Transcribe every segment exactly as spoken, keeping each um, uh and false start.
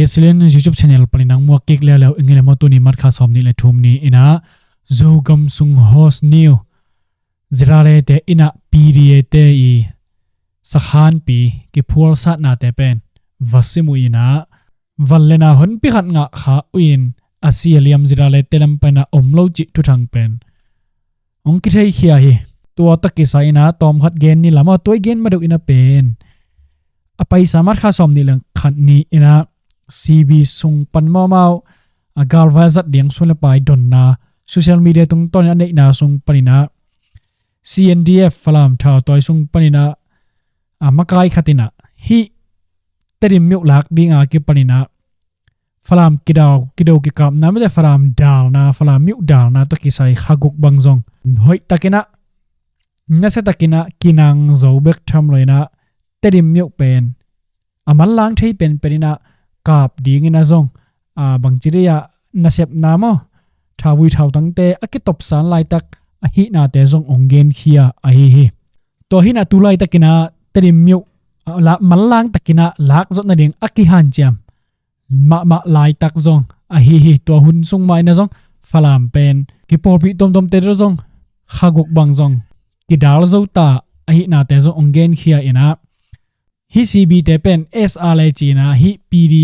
Silian YouTube channel panin nang muak kik leuleu ing e le maw. Tuni March kha sawm nih le thum ni inah Zogam sung host niu ZRA le te inah P D A te i sakhanpi kiphualsatnate pen va sim uh inah van le na honpi khat ngah kha uh in a si a liam ZRA le te lam panah om lo cih thuthang pen hong kitheikhia hi. Tua tawh kisai inah tawm khat gen ni lam aw. Tua i gen ma deuh inah pen a paisa March kha sawm nih le khat ni inah C B sung pan mawmau a galvai a zat ding suan le pai donna social media tungtawn inah neihna sung paninah C N D F Falam thau tawi sung paninah a makai khat inah hih Tedim myuh lak dinga kipaninah Falam kidau kido kikapna mite Falam dalna Falam myuh dalna tawh kisai kha guk bang zong hoih takinah nasia takinah kinang zo bek tham lo inah Tedim myuh pen a manlang thei penpen inah kap dingin a zong a bangci dei ah nasepna maw thauvui thautangte a kitopsan laitak ahihnate zong hong genkhia ahi hi. Tua hinah tu laitakinah Tedim myuh manlang takinah lak zot nading a kihanciam mahmah laitak zong ahi hi. Tua hun sung mah inah zong Falam pen kipawlpih tuamtuamte tawh zong kha guk bang zong kidal zo ta ahihnate zong hong genkhia inah hih C B te pen S R le cinah hih P D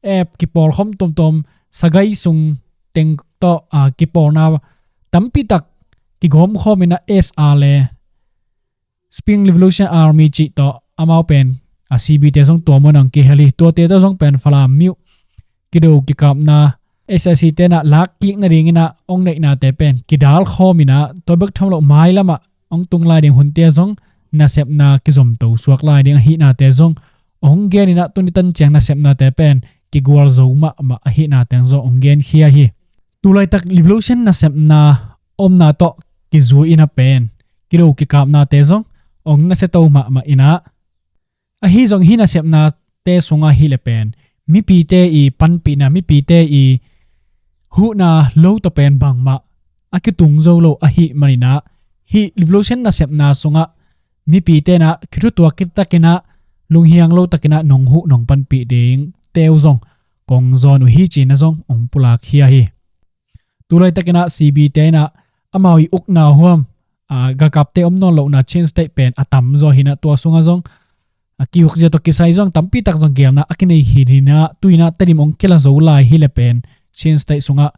F kipawlkhawm tuamtuam sagai sung teng tawh a kipawlna tampitak kigawmkhawm inah S R le Spring Revolution Army cih tawh amau pen a C B te zong tua mun ang kihel hi. Tuate tawh zong pen Falam myuh kido kikapna S S C tenah lak kik nadinginah hong neihnate pen kidal khawm inah tua bek tham loh mailamah hong tung lai ding hunte zong nasepna kizomto suak lai ding ahihnate zong hong gen inah tuni tan ciang nasepnate pen kigual zo mahmah ahihnate zong hong genkhia hi. Tu laitak revolution nasepna omna tawh kizui inah pen kido kikapnate zong hong nasiato mahmah inah ahi zong hih nasepnate sungah hih le pen mipite i panpihna mipite i huhna lo tawh pen bangmah a kitung zo lo ahih maninah hih revolution nasepna sungah mipite inah kithutuak kitakinah lunghiang lo takinah nong huh nong panpih ding teu zong kong zawn uh hi cinah zong hong pulakkhia hi. Tu laitakinah C B te inah amau i ukna huam a galkapte om nawn lohna Chin State pen a tamzaw hinah tua sungah zong a kiuk zia tawh kisai zong tampitak zong gelna a kinei hi hinah tu inah Tedim hong kila zo lai hi le pen Chin State sungah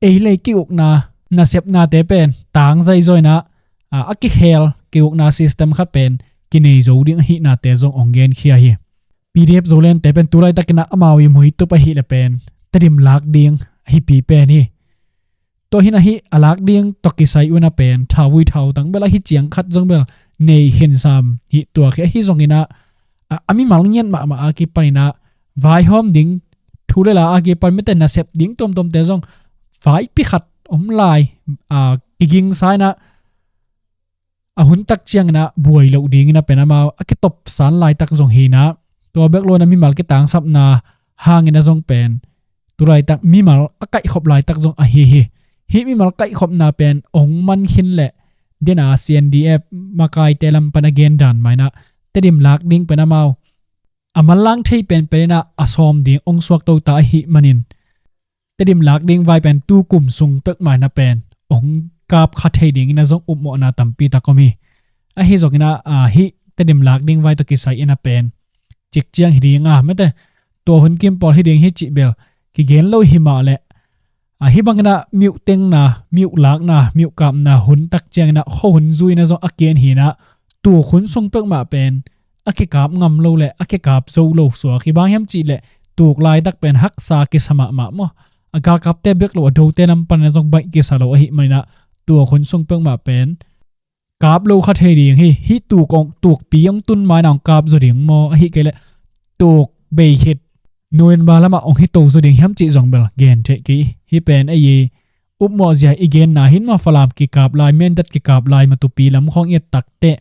ei le kiukna nasepnate pen tangzai zaw inah a kikhel kiukna system khat pen kinei zo ding ahihnate zong hong genkhia hi. P D F Zolandte pen tu laitakinah amau i muitup ahih le pen Tedim lak ding ahipi pen hi. Tua hinah hih a lak ding tawh kisai unah pen thauvui thautang bel ahi ciang khat zong bel nei khinsam hih tuak hi ahi zonginah a mimal ngiat mahmah a kipaninah vaihawm ding thu le la a kipan mite nasep ding tuamtuamte zong vaipi khat om lai a kigingsa inah a huntak cianginah buai loh dinginah pen amau a kitopsan laitak zong hinah tua bek lo inah mimal kitangsapna hanginah zong pen tu laitak mimal a kaihkhop laitak zong ahi hi. Hih mimal kaihkhopna pen hong man khin le dena C N D F makaite lam pan a gen dan mah inah Tedim lak ding pen amau a manlang thei penpen inah a sawm ding hong suakto ta ahih manin Tedim lak ding vai pen tu kum sung pek mah inah pen hong kap kha thei dinginah zong upmawhna tampi tak om hi. Ahi zonginah a hih Tedim lak ding vai tawh kisai inah pen cik ciang hi dinga mete tua hun kim pawl hi ding hi cih bel kigen lo hi mah le a hih banginah myuh tengna myuh lakna myuh kapna huntak cianginah khuahun zui inah zong a kian hinah tuk hun sung pek mah pen a kikap ngam lo le a kikap zo lo suak hi. Bang hiam cih le tuk laitak pen haksa kisa mahmah maw a galkapte bek lo a dote lam pan inah zong baih kisa lo ahih maninah tuk hun sung pek mah pen kap lo kha thei ding hi. Hih tuk hong tukpi hong tun ma inah hong kap zaw ding maw ahih kei le tuk bei khit November lamah hong hito zaw ding hiam cih zong bel gen theih kei. Hih pen ei upmawh zia i genna hin maw Falam kikap lai Mindat kikap lai Matupi lam khawng i et takteh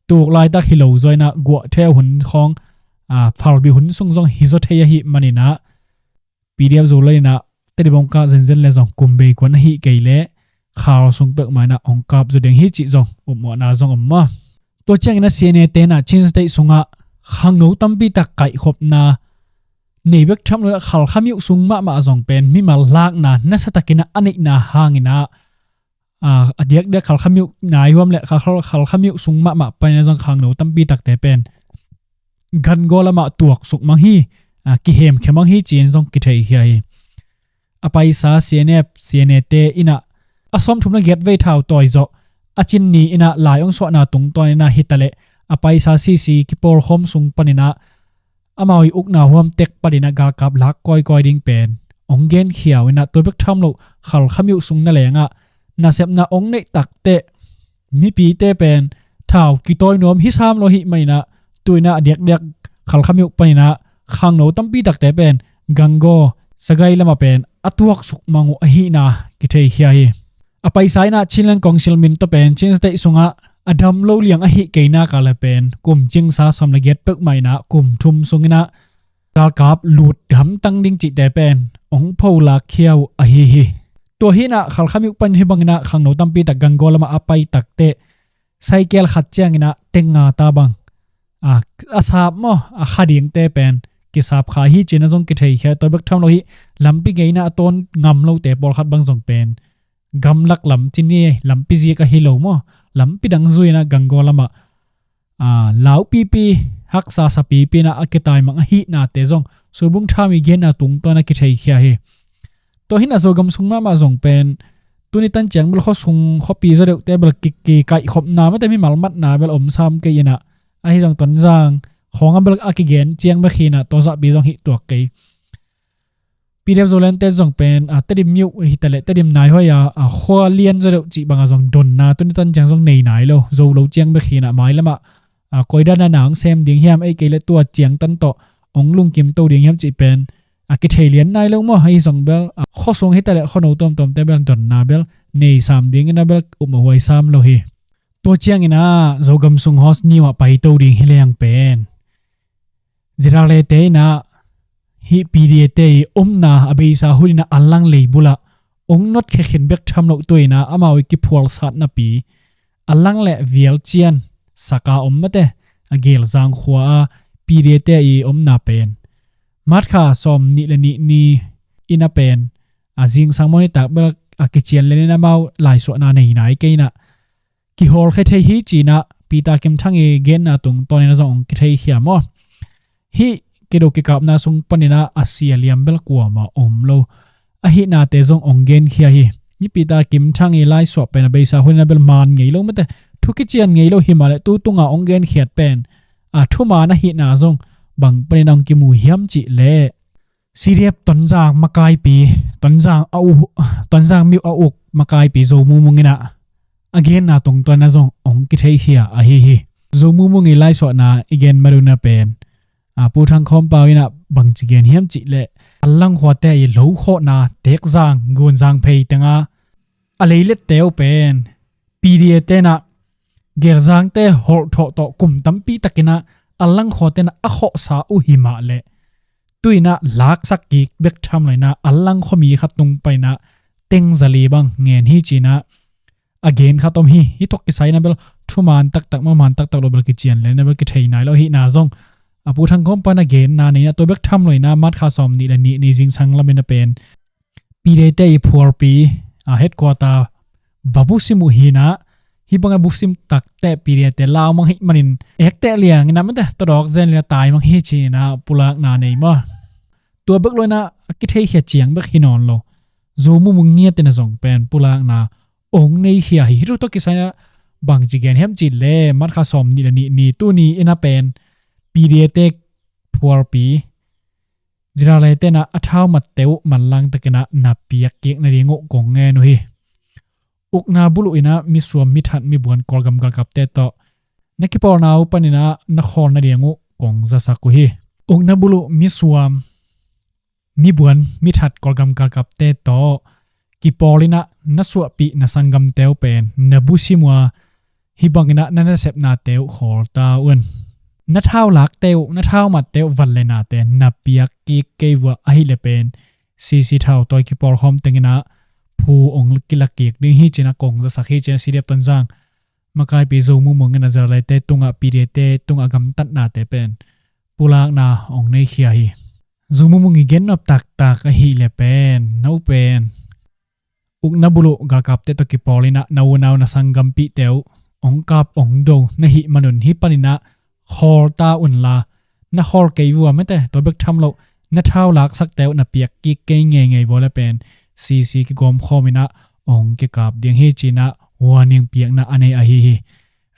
tuk laitak hi lo zaw inah guah thei a hun khawng a phalbi hun sung zong hi zaw thei ahih maninah P D F Zoland inah Tedim hong kah zenzen le zong kum bei kuan ahih kei le khal sung pek mah inah hong kap zaw ding hi cih zong upmawhna zong om maw. Tua cianginah C N A tenah Chin State sungah khangno tampi tak kaihkhopna Nei bek tham lo, Khalkha myo sung mahmah zong pen mimal lakna nasatakin a neihna hangin ah, a diakdiak Khalkha myo naihuam le Khalkha myo sung mahmah panin ah zong khangno tampi takte pen gangaw lamah tuaksuk mang hi, kihemkhia mang hi ci-in zong kitheikhia hi. A paisa C N F, C N A te in ah a sawmthum le giat vei thau tawi zawh, a cin ni in ah lai ong suahna tungtawn in ah hitaleh a paisa sisi kipawlkhawm sung panin ah amau i ukna huamtek panin ah galkap lak kawikawi ding pen ong genkhia uh in ah, tua bek tham lo Khalkha myo sung na lengah nasepna ong neih takteh mipite pen thau kitawi nuam hi sam lo ahih manin ah, tu in ah a diakdiak Khalkha myo panin ah khangno tampi takte pen gangaw, Sagaing lamah pen a tuaksuk mang uh ahihna kitheikhia hi. A paisa in ah Chinland Council min tawh pen Chin State sungah a dam lo liang ahih kei nak leh pen kum cingsa sawm le giat peuhmah in ah kum thum sung in ah galkap lut hamtang ding cihte pen ong pholakkhia uh ahi hi. Tua hi in ah Khalkha myo pan hih bangin ah khangno tampi tak gangaw lamah a pai takteh saikel khat ciang in ah teng nga ta bang a, a sap maw, a kha dingte pen kisap kha hi ci-in ah zong kitheikhia. Tua bek tham lo hi, lampi gei in ah a tawn ngam lote pawlkhat bang zong pen gamlak lam ci ni, lampi zik ahi lo maw, lampi dang zui in ah gangaw lamah laupipi, haksa sapipi in ah a kitaimang ahihnate zong Suu Bung Tham i genna tungtawn a kitheikhia hi. Tua hi in ah Zogam sung mahmah zong pen tuni tan ciang bel khuasung khuapi zaw deuhte bel ki, kikaihkhopna mate mimal matna bel om sam kei in ah, ahi zong Tonzang khawng a bel a kigen ciang bek hi in ah tua zahpi zong hih tuak kei. P D F Zolandte zong pen a Tedim myo hitaleh Tedim naihuai a, a khua lian zaw deuh cih bangah zong donna tuni tan ciang zong nei nai lo, zo lo ciang bek hi in ah mai lamah a koidan a na ong sem ding hiam, ei kei leh tua ciangtan tawh ong lungkim to ding hiam cih pen a kithei lian nai lo maw. Ahi zong bel a khuasung hitaleh khuano tuamtuamte bel donna bel nei sam ding in ah bel um a huai sam lo hi. Tua ciang in ah Zogam sung Horse New ah paito ding hi leng pen ZRA te in ah hih P D A te i omna a beisa hun in ah a lang lei bulah ong notkhia khin bek tham loh, tu in ah amau i kiphualsat napi a lang le vial cian saka om mate a Gelzang khua a P D A te i omna pen March kha sawm nih le nih ni in ah pen a zingsang maw nitak bel a kician lian in ah amau laisuahna nei nai kei in ah kihawlkhia thei hi ci-in ah Peter Kim Thang i genna tungtawn in ah zong ong kitheikhia maw. Hih kido kikapna sung panin ah a sia liam bel kuamah om lo ahihnate zong ong genkhia hi. Hih Peter Kim Thang i laisuah pen a beisa hun in ah bel man ngei lo mate, thu kician ngei lo, hi mah leh tu tungah ong genkhiat pen a thuman ahihna zong bang panin ah ong kimu hiam cih leh C D F Tonzang makaipi, Tonzang a u, Tonzang myo a uk makaipi Zo Mu Mung in ah a genna tungtawn ah zong ong kitheikhia ahi hi. Zo Mu Mung i laisuahna i gen ma lo in ah pen a Pu Thang Khawm Pau in ah bangci gen hiam cih leh a lang khuate i lo khawhna Tekzang, Gunzang phei teng ah a leilette uh pen P D A te in ah Gelzangte holhthawh tawh kum tampi takin ah a lang khuate in ah a khawhsa uh hi mah leh tu in ah laksak kik bek tham lo in ah a lang khuami khat tung panin ah teng zali bang ngen hi ci-in ah a gen khat om hi. Hih tawh kisai in ah bel thuman taktak maw, man taktak lo bel kician lian in ah bel kithei nai lo ahihna zong a Pu Thang Khawm Pau in ah genna nei in ah tua bek tham lo in ah March kha sawm nih le nih ni zingsang lam in ah pen P D A te i phualpi a headquarter va busim uh hi in ah, hih bangah busim takteh P D A te lau mang hih manin ekteh liang in ah mate tawdawk zen lian a tai mang hi ci-in ah pulakna nei maw. Tua bek lo in ah a kitheikhia ciang bek hi nawn lo, Zo Mu Mung ngiat in ah zong pen pulakna ong neikhia hi. Hih thu tawh kisai in ah bangci gen hiam cih leh March kha sawm nih le nih ni, tuni in ah pen P D A te phualpi ZRA te in ah a thau matte uh manlang takin ah na piak kik nading uh kong ngen uh hi. Ukna buluh in ah misuam, mithat, mibuan, Kawlgam galkapte tawh na kipawlna uh panin ah na khawl nading uh kong zasak uh hi. Ukna buluh misuam, mibuan, mithat, Kawlgam galkapte tawh kipawl in ah na suahpih na sanggamte uh pen na busim uh a, hih bangin ah na nasepnate uh khawl ta un. Na thau lakte uh, na thau matte uh, van le nate na piak kik kei uh a, ahih leh pen C C thau tawi kipawlkhawm teng in ah phu ong kila kik ding hi ci-in ah kong zasak hi ci-in ah C D F Tonzang makaipi Zo Mu Mung in ah ZRA te tungah, P D A te tungah gamtatnate pen pulakna ong neikhia hi. Zu Mung Mung i gen nop taktak ahih leh pen, no pen ukna buluh galkapte tawh kipawl in ah na unau na sanggampihte uh hong kap hong do na hih man un, hih panin ah khawl ta un la, na khawl kei vua mete, tua bek tham lo, na thau laksakte uh na piak kik kei ngeingei vua leh pen C C kigawm khawm in ah hong kikap ding hi ci-in ah warning piakna a nei ahi hi.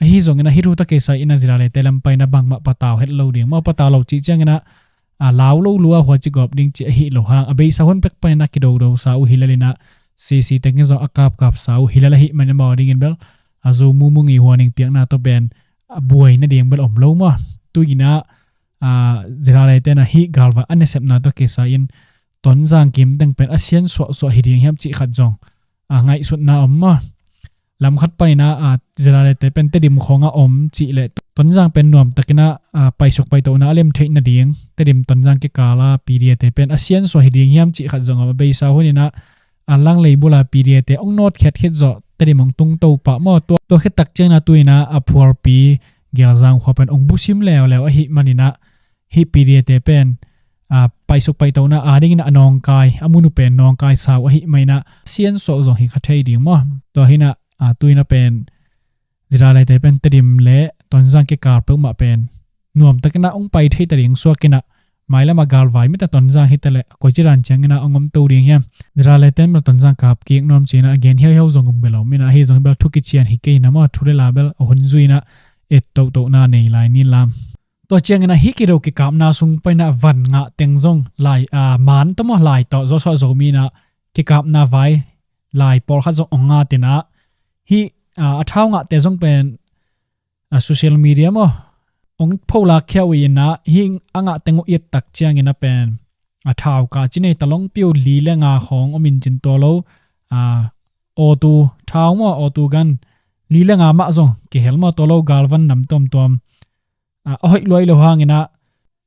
Ahi zongin ah hih thu tawh kisai in ah Ziraleite lam pan in ah bangmah patau het lo ding maw, patau lo cih ciangin ah a lau lo lua huaci gawp ding cih ahi lo hang, a beisa hun pek panin ah kidodosa uh hi lel in ah, C C teng in zong a kapkapsa uh hi lel ahih manin amau adingin bel a Zu Mung Mung i warning piakna tawh pen a buai nading bel om lo maw. Tu-in ah, a, Ziraleite in ah hih galvai a nasepna tawh kisai in Tonzang kim teng pen a sian suahsuah hi ding hiam cih khat zong a ngaihsutna om maw. Lam khat panin ah, a, Ziraleite pen Tedim khawng ah om cih leh Tonzang pen nuamtakin ah, a, paisuk paitohna a lem theih nading, Tedim Tonzang kikal ah P D F te pen a sian suah hi ding hiam cih khat zong om. A beisa hun in ah a lang lei bul ah P D F te hong nawtkhiat khit zawh Tedim hong tungto pah maw. Tua, tua khit tak ciangin ah tu-in ah a phualpi Gelzang khua pen hong busim leuleu ahih manin ah hih P D F te pen, a, paisuk paitohna adingin a nawngkai, a mun uh pen nawngkaisa uh ahih manin ah sian suah uh zong hi kha thei ding maw. Tua hi in ah, a, tu-in ah pen Ziraleite pen Tedim leh Tonzang kikal peuhmah pen nuamtakin ah hong pai thei ta ding suak in ah, mailam ah galvai mite Tonzang hi ta leh koici dan ciangin ah hong om to ding hiam. Ziraleite in bel Tonzang kap kik nuam ci-in ah a gen hiauhiau zong om bel om in ah, ahi zongin bel thu kician hi kei in ah maw, thu leh la bel a hun zui in ah et tohtohna nei lai ni lam. Tua ciangin ah hih kido kikapna sung panin ah van ngah teng zong lai, a, man tawh maw, lai tawh Joshua Zomi in ah kikapna vai lai pawlkhat zong hong ngat in ah hih, a, a thau ngahte zong pen, a, social media maw hong pholak khia uh in ah hih a ngah teng uh i et tak ciangin ah pen a thau ka ci nei ta longpi uh li leh nga khawng om in cin tua lo, a, auto thau maw, auto gan li leh nga mah zong kihel maw, tua lo galvan nam tuamtuam, a, a hoih luai lo hangin ah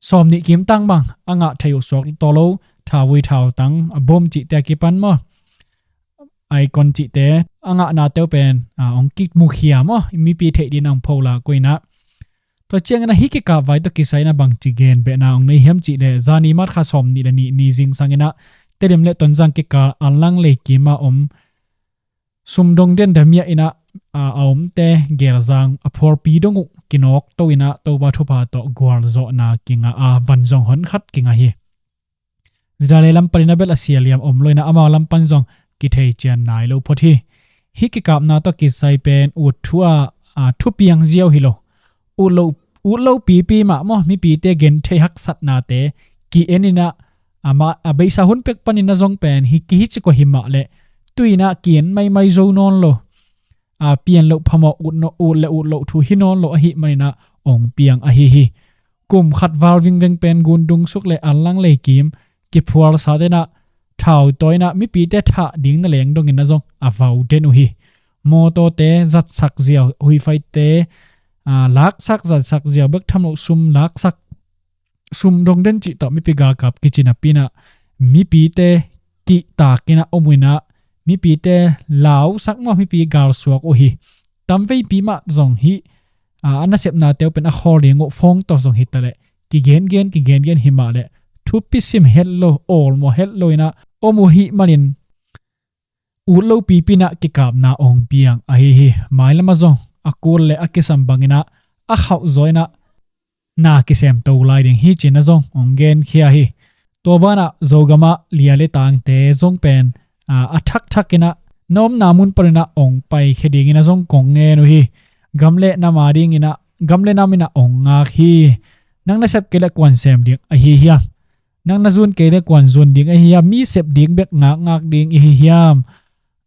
sawmnih kim tang bang a ngah thei uh suak tua lo, thauvui thautang, a, bom cihte a kipan maw, icon cihte a ngahnate uh pen, a, hong kimukhia maw, mipi theih dingin ah hong pholak uh in ah. Tua ciangin ah hih kikap vai tawh kisai in ah bangci gen behna hong nei hiam cih leh, zani March kha sawmnih leh nih ni zingsang in ah Tedim leh Tonzang kikal Anlang leikim ah om sumdong den damiah in ah, a, a omte Gelzang a phualpi dong uh kinawkto in ah Topa thupha tawh gualzawhna kingah a, van zong hon khat kingah hi. Zirale lam panin ah bel a sia liam om lo in ah amau lam pan zong kithei cian nai lo phot hi. Hih kikapna tawh kisai pen ut thu ah, a, thupiang ziau hi lo. Ut lo, ut lo pipi mah maw, mipite genthei haksatnate ki-en in ah, amah, a, beisa hun pek panin ah zong pen hi kihi cik uh hi mah leh, tu-in ah ki-en maimai zo nawn lo. A, pian loh phamawh ut no, ut leh ut loh thu hi nawn lo ahih manin ah hong piang ahi hi. Kum khat val vingveng pen Gundung suk leh Anlang leikim kiphualsate in ah thau tawi in ah mipite thah ding na leng dongin ah zong a vau den uh hi. Mawtawte zatsak ziau, huifaite, a, laksak zatsak ziau bek tham loh sum laksak, sumdong den cih tawh mipi galkap kici napi in ah mipite kihtak in ah om uh in ah mipite lausak maw, mipi galsuak uh hi. Tamveipi mah zong hih, a, a nasepnate uh pen a khawl ding uh phone tawh zong hi ta leh kigengen kigengen hi mah leh thupi sim het lo, awlmawh het lo in ah om uh hih manin ut lo pipi in ah kikapna hong piang ahi hi. Mailam ah zong a kul leh a kisam bangin ah a khauh zaw in ah na kisemto lai ding hi ci-in ah zong hong genkhia hi. Tua banah Zogam ah lia leh tangte zong pen, a, a thakthak in ah na omna mun panin ah hong paikhia dingin ah zong kong ngen uh hi. Gam leh nam adingin ah, gam leh nam in ah hong ngak hi. Nang na sep kei leh kuan sem ding ahi hiam? Nang na zun kei leh kuan zun ding ahi hiam? Mi sep ding bek ngakngak ding i hi hiam?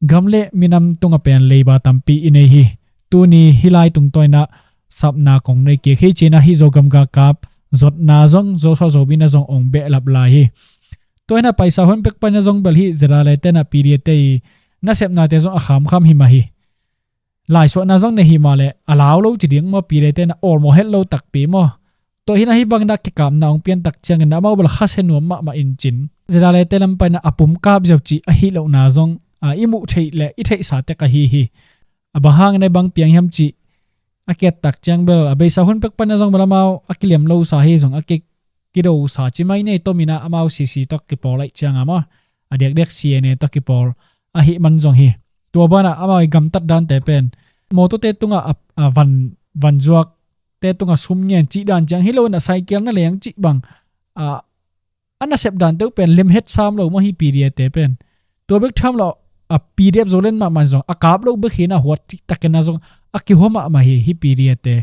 Gam leh minam tungah pen leiba tampi i nei hi. Tuni hih lai tungtawn in ah sapna kong nei kik hi ci-in ah hih Zogam galkap zotna zong Joshua Zomi in ah zong hong behlap lai hi. Tua in ah paisa hun pek panin ah zong bel hih Zirale te in ah P D F te i nasepnate zong a khamkham hi mah hi. Laisuahna zong nei hi mah leh a lau lo ci ding maw, P D F te in ah awlmawh het lo takpi maw. Tua hi in ah hih bangin ah kikapna hong pian tak ciangin ah amau bel khasia nuam mahmah in cin, Zirale te lam panin ah a pumkap ziau cih ahi lohna zong, a, i muh theih leh i theihsa tek ahi hi. A bang hangin ah bang piang hiam cih a kiat tak ciang bel a beisa hun pek panin ah zong bel amau a kilem losa hi zong, a ki, kidosa ci mai nei tomin ah amau C C tawh kipawl aih cianga maw, a diakdiak C N A tawh kipawl ahih man zong hi. Tua banah amau i gamtat dante pen mawtawte tungah a, a van, vanzuakte tungah sum ngen cih dan ciang hi loin a cycle na leng cih bang a, a nasep dante uh pen lemhet sam lo maw hi P D F te pen. Tua bek tham lo a P D F Zoland mahmah zong a kap lo bek hi na huat cihtakin a zong a kihua mahmah hi hi P D F te.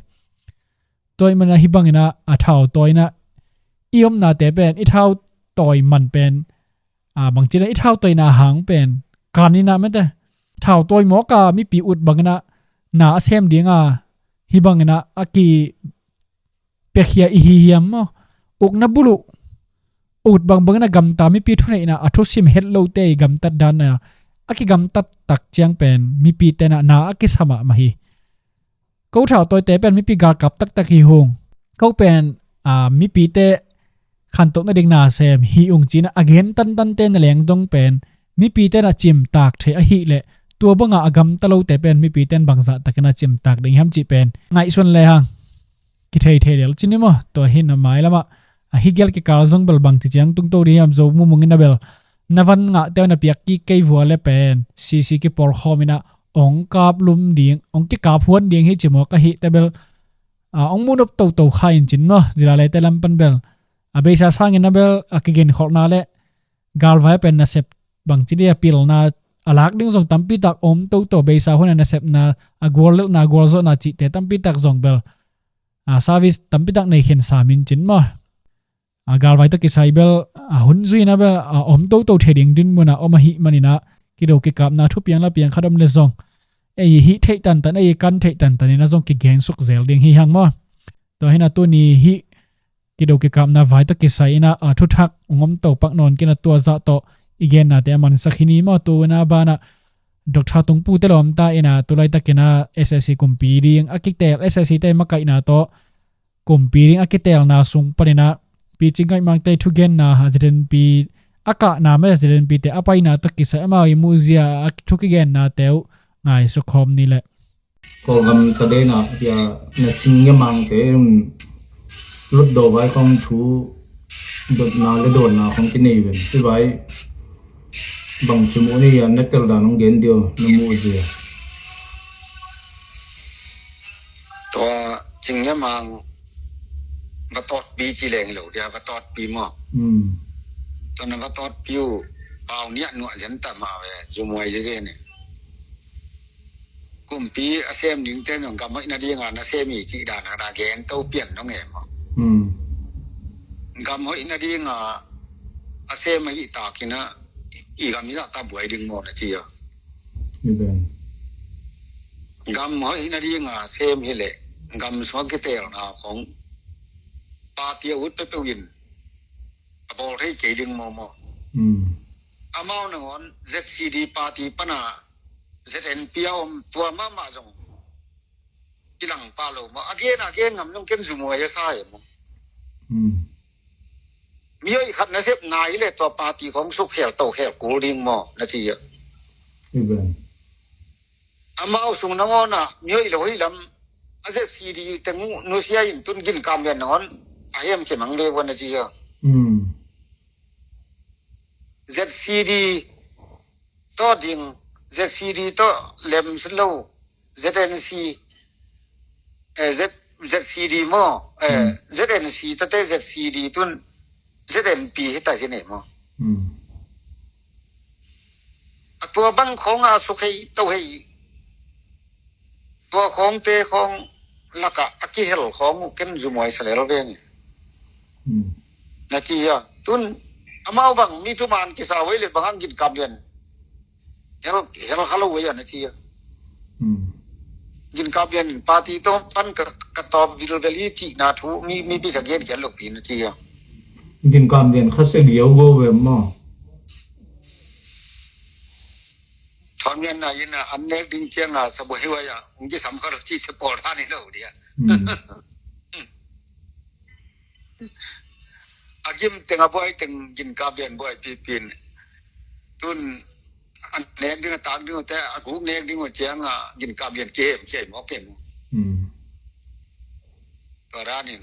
Tua ih mana hi bangin ah a thau tawi in ah i omnate pen i thau tawi man pen a bangci dan i thau tawina hang pen kan in ah mete thau tawi mawka mipi ut bangin ah na a sem dinga hi bangin ah a ki piakhia i hi hiam maw? Ukna buluh ut bangbangin a gamta mipi thuneihna a thusim het lote i gamtat dan a a kigamtat tak ciang pen mipi tenah na a kisa mahmah hi. Ko thau tawite pen mipi galkap taktak hi hung. Ko pen a mipite khantohna ding na sem hi ung cinah a gen tantante na leng dong pen mipi tenah cimtak thei ahih leh tua banga a gamta lote pen mipi ten bangzah takin a cimtak ding hiam cih pen ngaihsun le hang. Kithei thei lel cin i maw? Tua hi na mailamah a hi gel kikal zong bel bang ci ciang tungto ding hiam zo mumungin a bel na van ngahte na piak kik kei vua le pen C C kipawlkhawm inah ong kap lum ding ong kikap huan ding hi ci maw ka hihte bel a ong munop toto kha in cin maw? Zila leite lam pan bel a beisa sangin a bel a kigenkholhna le galvai a pen nasep bangci dia pilna a lak ding zong tampitak om toto beisa hun a nasepna a guallelhna gualzawhna cihte tampitak zong bel a service tampitak nei khensa min cin maw? A galvai tawh kisai bel a hun zuina bel a om toto thei ding dinmuna om ahih manina kido kikapna thupiang lapiang khat om le zong ei hih theih tantan ei kan theih tantan ina zong kigensuk zel ding hi hang maw? Tua hina tuni hih kido kikapna vai tawh kisai ina a thuthak ong om to pak nawn kina tua zah tawh i gennate a mansak hi ni maw? Tuna banah Doctor Tungpu te lawmta ina tulaitakin a S S C kumpi ding a kitel S S C te makaihna tawh kumpi ding a kitelna sung panina picing ngaihmangte thugenna ha Z N P a kahna mah Z N P te a paina tawh kisai amau i muhzia a thu kigenna teuh ngaisukhawm ni leh. Kawlgam ka dena pia na cing nge mangte lutdaw vai khawng thu dotna le dawnna khawng kinei ven hi vai. Bang ci muh ni a na tel dan hong gen dio na muh zia. Tua cing nge mang va tawtpi ci leng lo dia va tawtpi maw? Tua na va tawtpi uh pau niah nuah zian ta mah ve zumuai ziazian e. Kumpi a sem dingte zong gam hoih nadinga na sem hi cih dan a gen to pian nong e maw? Gam hoih nadinga a sem ahih takin a i gam hi zahta buai ding maw na ci a. Gam hoih nadinga sem hileh gam sung a kitelna khong party a ut peuhpeuh in a bawl thei kei ding maw maw? Amau nangawn Z C D party pana Z N P a om tua mahmah zong kilangpa lo maw? A gen a gen ngam zong ken zumuai a sa e maw? Mihoih khat na sep nai le tua party khong sukkhel tokhel kul ding maw na ci a. Amau sung nangawn ah mihoih lo hoih lam a Z C D teng uh nusia in tun ginkam lian nangawn a hem kemang ve ua na ci a. Z C D tawh ding Z C D tawh lem lo Z N C eh, Z, Z C D maw eh, Z N C tate Z C D tun Z N P hita hi ne maw? A tua bang khawng a suk hei to hei tua khawngte khawng lakah a kihel khawng uh ken zumuai salel veng na ti a tun amau bang mi thuman kisa vei le bang ang ginkam lian hel hel kha lo vei a na ti a. Ginkam lian party to pan ka ka tawp vilvel hi cihna thu mi mi pi ka gen kian lo pi na ti a. Ginkam lian kha se giau go ve maw? Thawmian na ina an nek ding cianga sabuai waya ung ci sam kha lo ci se pawl thani lo dia. A gim teng a buai teng ginkap lian buai pipin tun an nek ding a tak ding te a guk nek ding cianga ginkap lian kihem kiai mawk em. Tua danin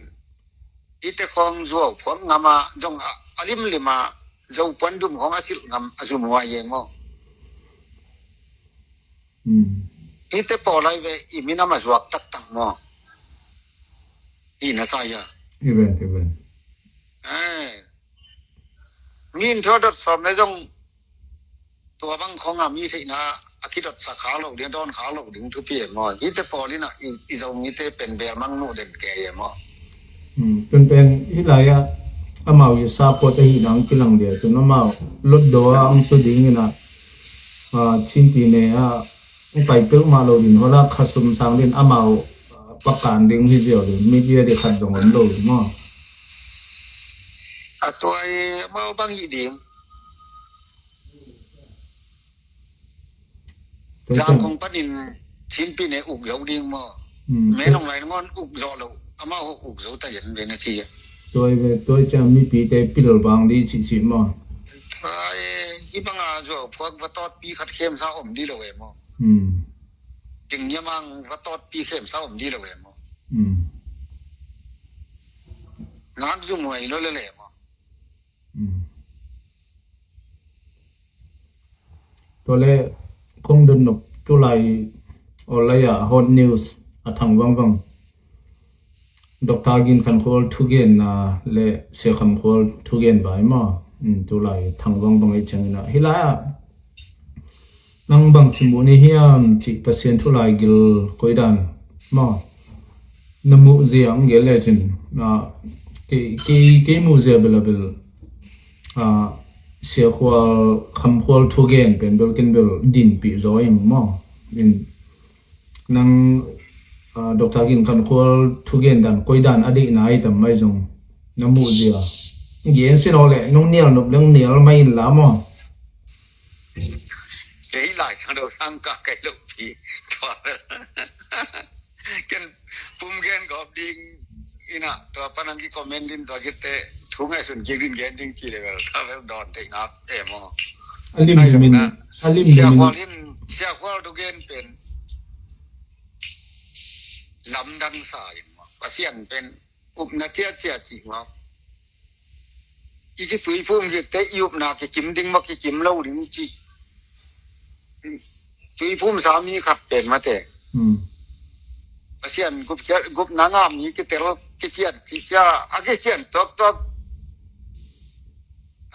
Hihte khawng zuau phuak ngam a, zong a, a limlim a, zo puan dum khawng a silh ngam a zum huai e maw. Hihte pawl ai ve, i minam a zuak taktak maw. Hi na sa ia. Hi ven, hi ven. Eh. Mi in thua dot sawm le zong tua bang khawng a mi theihna a kidot sa kha lo ding, dawn kha lo ding thupi e maw. Hihte pawl in a i, i Zomite pen bel mang nu den ke e maw. Hmm, pen pen hi lai a amau i support ahi nang kilang dia tun amau lot do a ang tu ding in a, ah, Chin pi ne a ang pai peuh mah lo din hola khasum sang din amau, ah, pakan ding hi ziau din media di khat zong om lo din maw. A tua i amau bang hi ding. Zangkong panin Chin pi ne uk zo ding maw. Hmm. Menong lai nangon uk zo lo. Amau uk zo ta yen ve na ci. Tua i ve, tua i ciang mipite pil bang di cihcih maw. Ai, i bang a zuau phuak va tawtpi khat khem sa om di lo e maw. Hmm. Ting niamang va tawtpi khem sa om di lo e maw. Hmm. Ngak zum huai lo le le maw. Hmm. Tua le kong dun nop tulai awlai a hot news a thang vangvang. Doctor Gin Khan Khual thugen na le Sia Kham Khual thugen vai maw. Hmm, tulai thang vangvang i ciangin a hi lai a. Nang bang ci mu ni hiam cih Pasian thu lai gil koidan maw. Na muh zia ang gel le cin. Na kei, kei, kei muh zia bel a bel. Ah, Sia Khual, Kham Khual thugen pen bel kin bel dinpih zaw ing maw. In nang, ah, Doctor Gin Khan Khual thugen dan koidan a deihna i tam mai zong. Na muh zia. Gen sin aw le, nung nial nop leng nial mai in la maw. Kei lai sang do sang ka kai lo pi. Tua bel. Ken pum gen gop ding ina tua panang ki comment din tua kite thu ngai sun ki din gen ding ci le bel. Tua bel don te ngap e maw. A lim ai lim in, na. A lim lim in. Sia Khual in, Sia Khual thugen pen. Lamdang sa in maw. Pasian pen. Upna ciacia cih maw. I kituiphum vitte i upna kikim ding maw kikim lo ding cih. Tuiphum sa mi khat pen mate. Hmm. Pasian gup kia, gupna ngam mi kitel kikian kikia a kikian tuaktuak.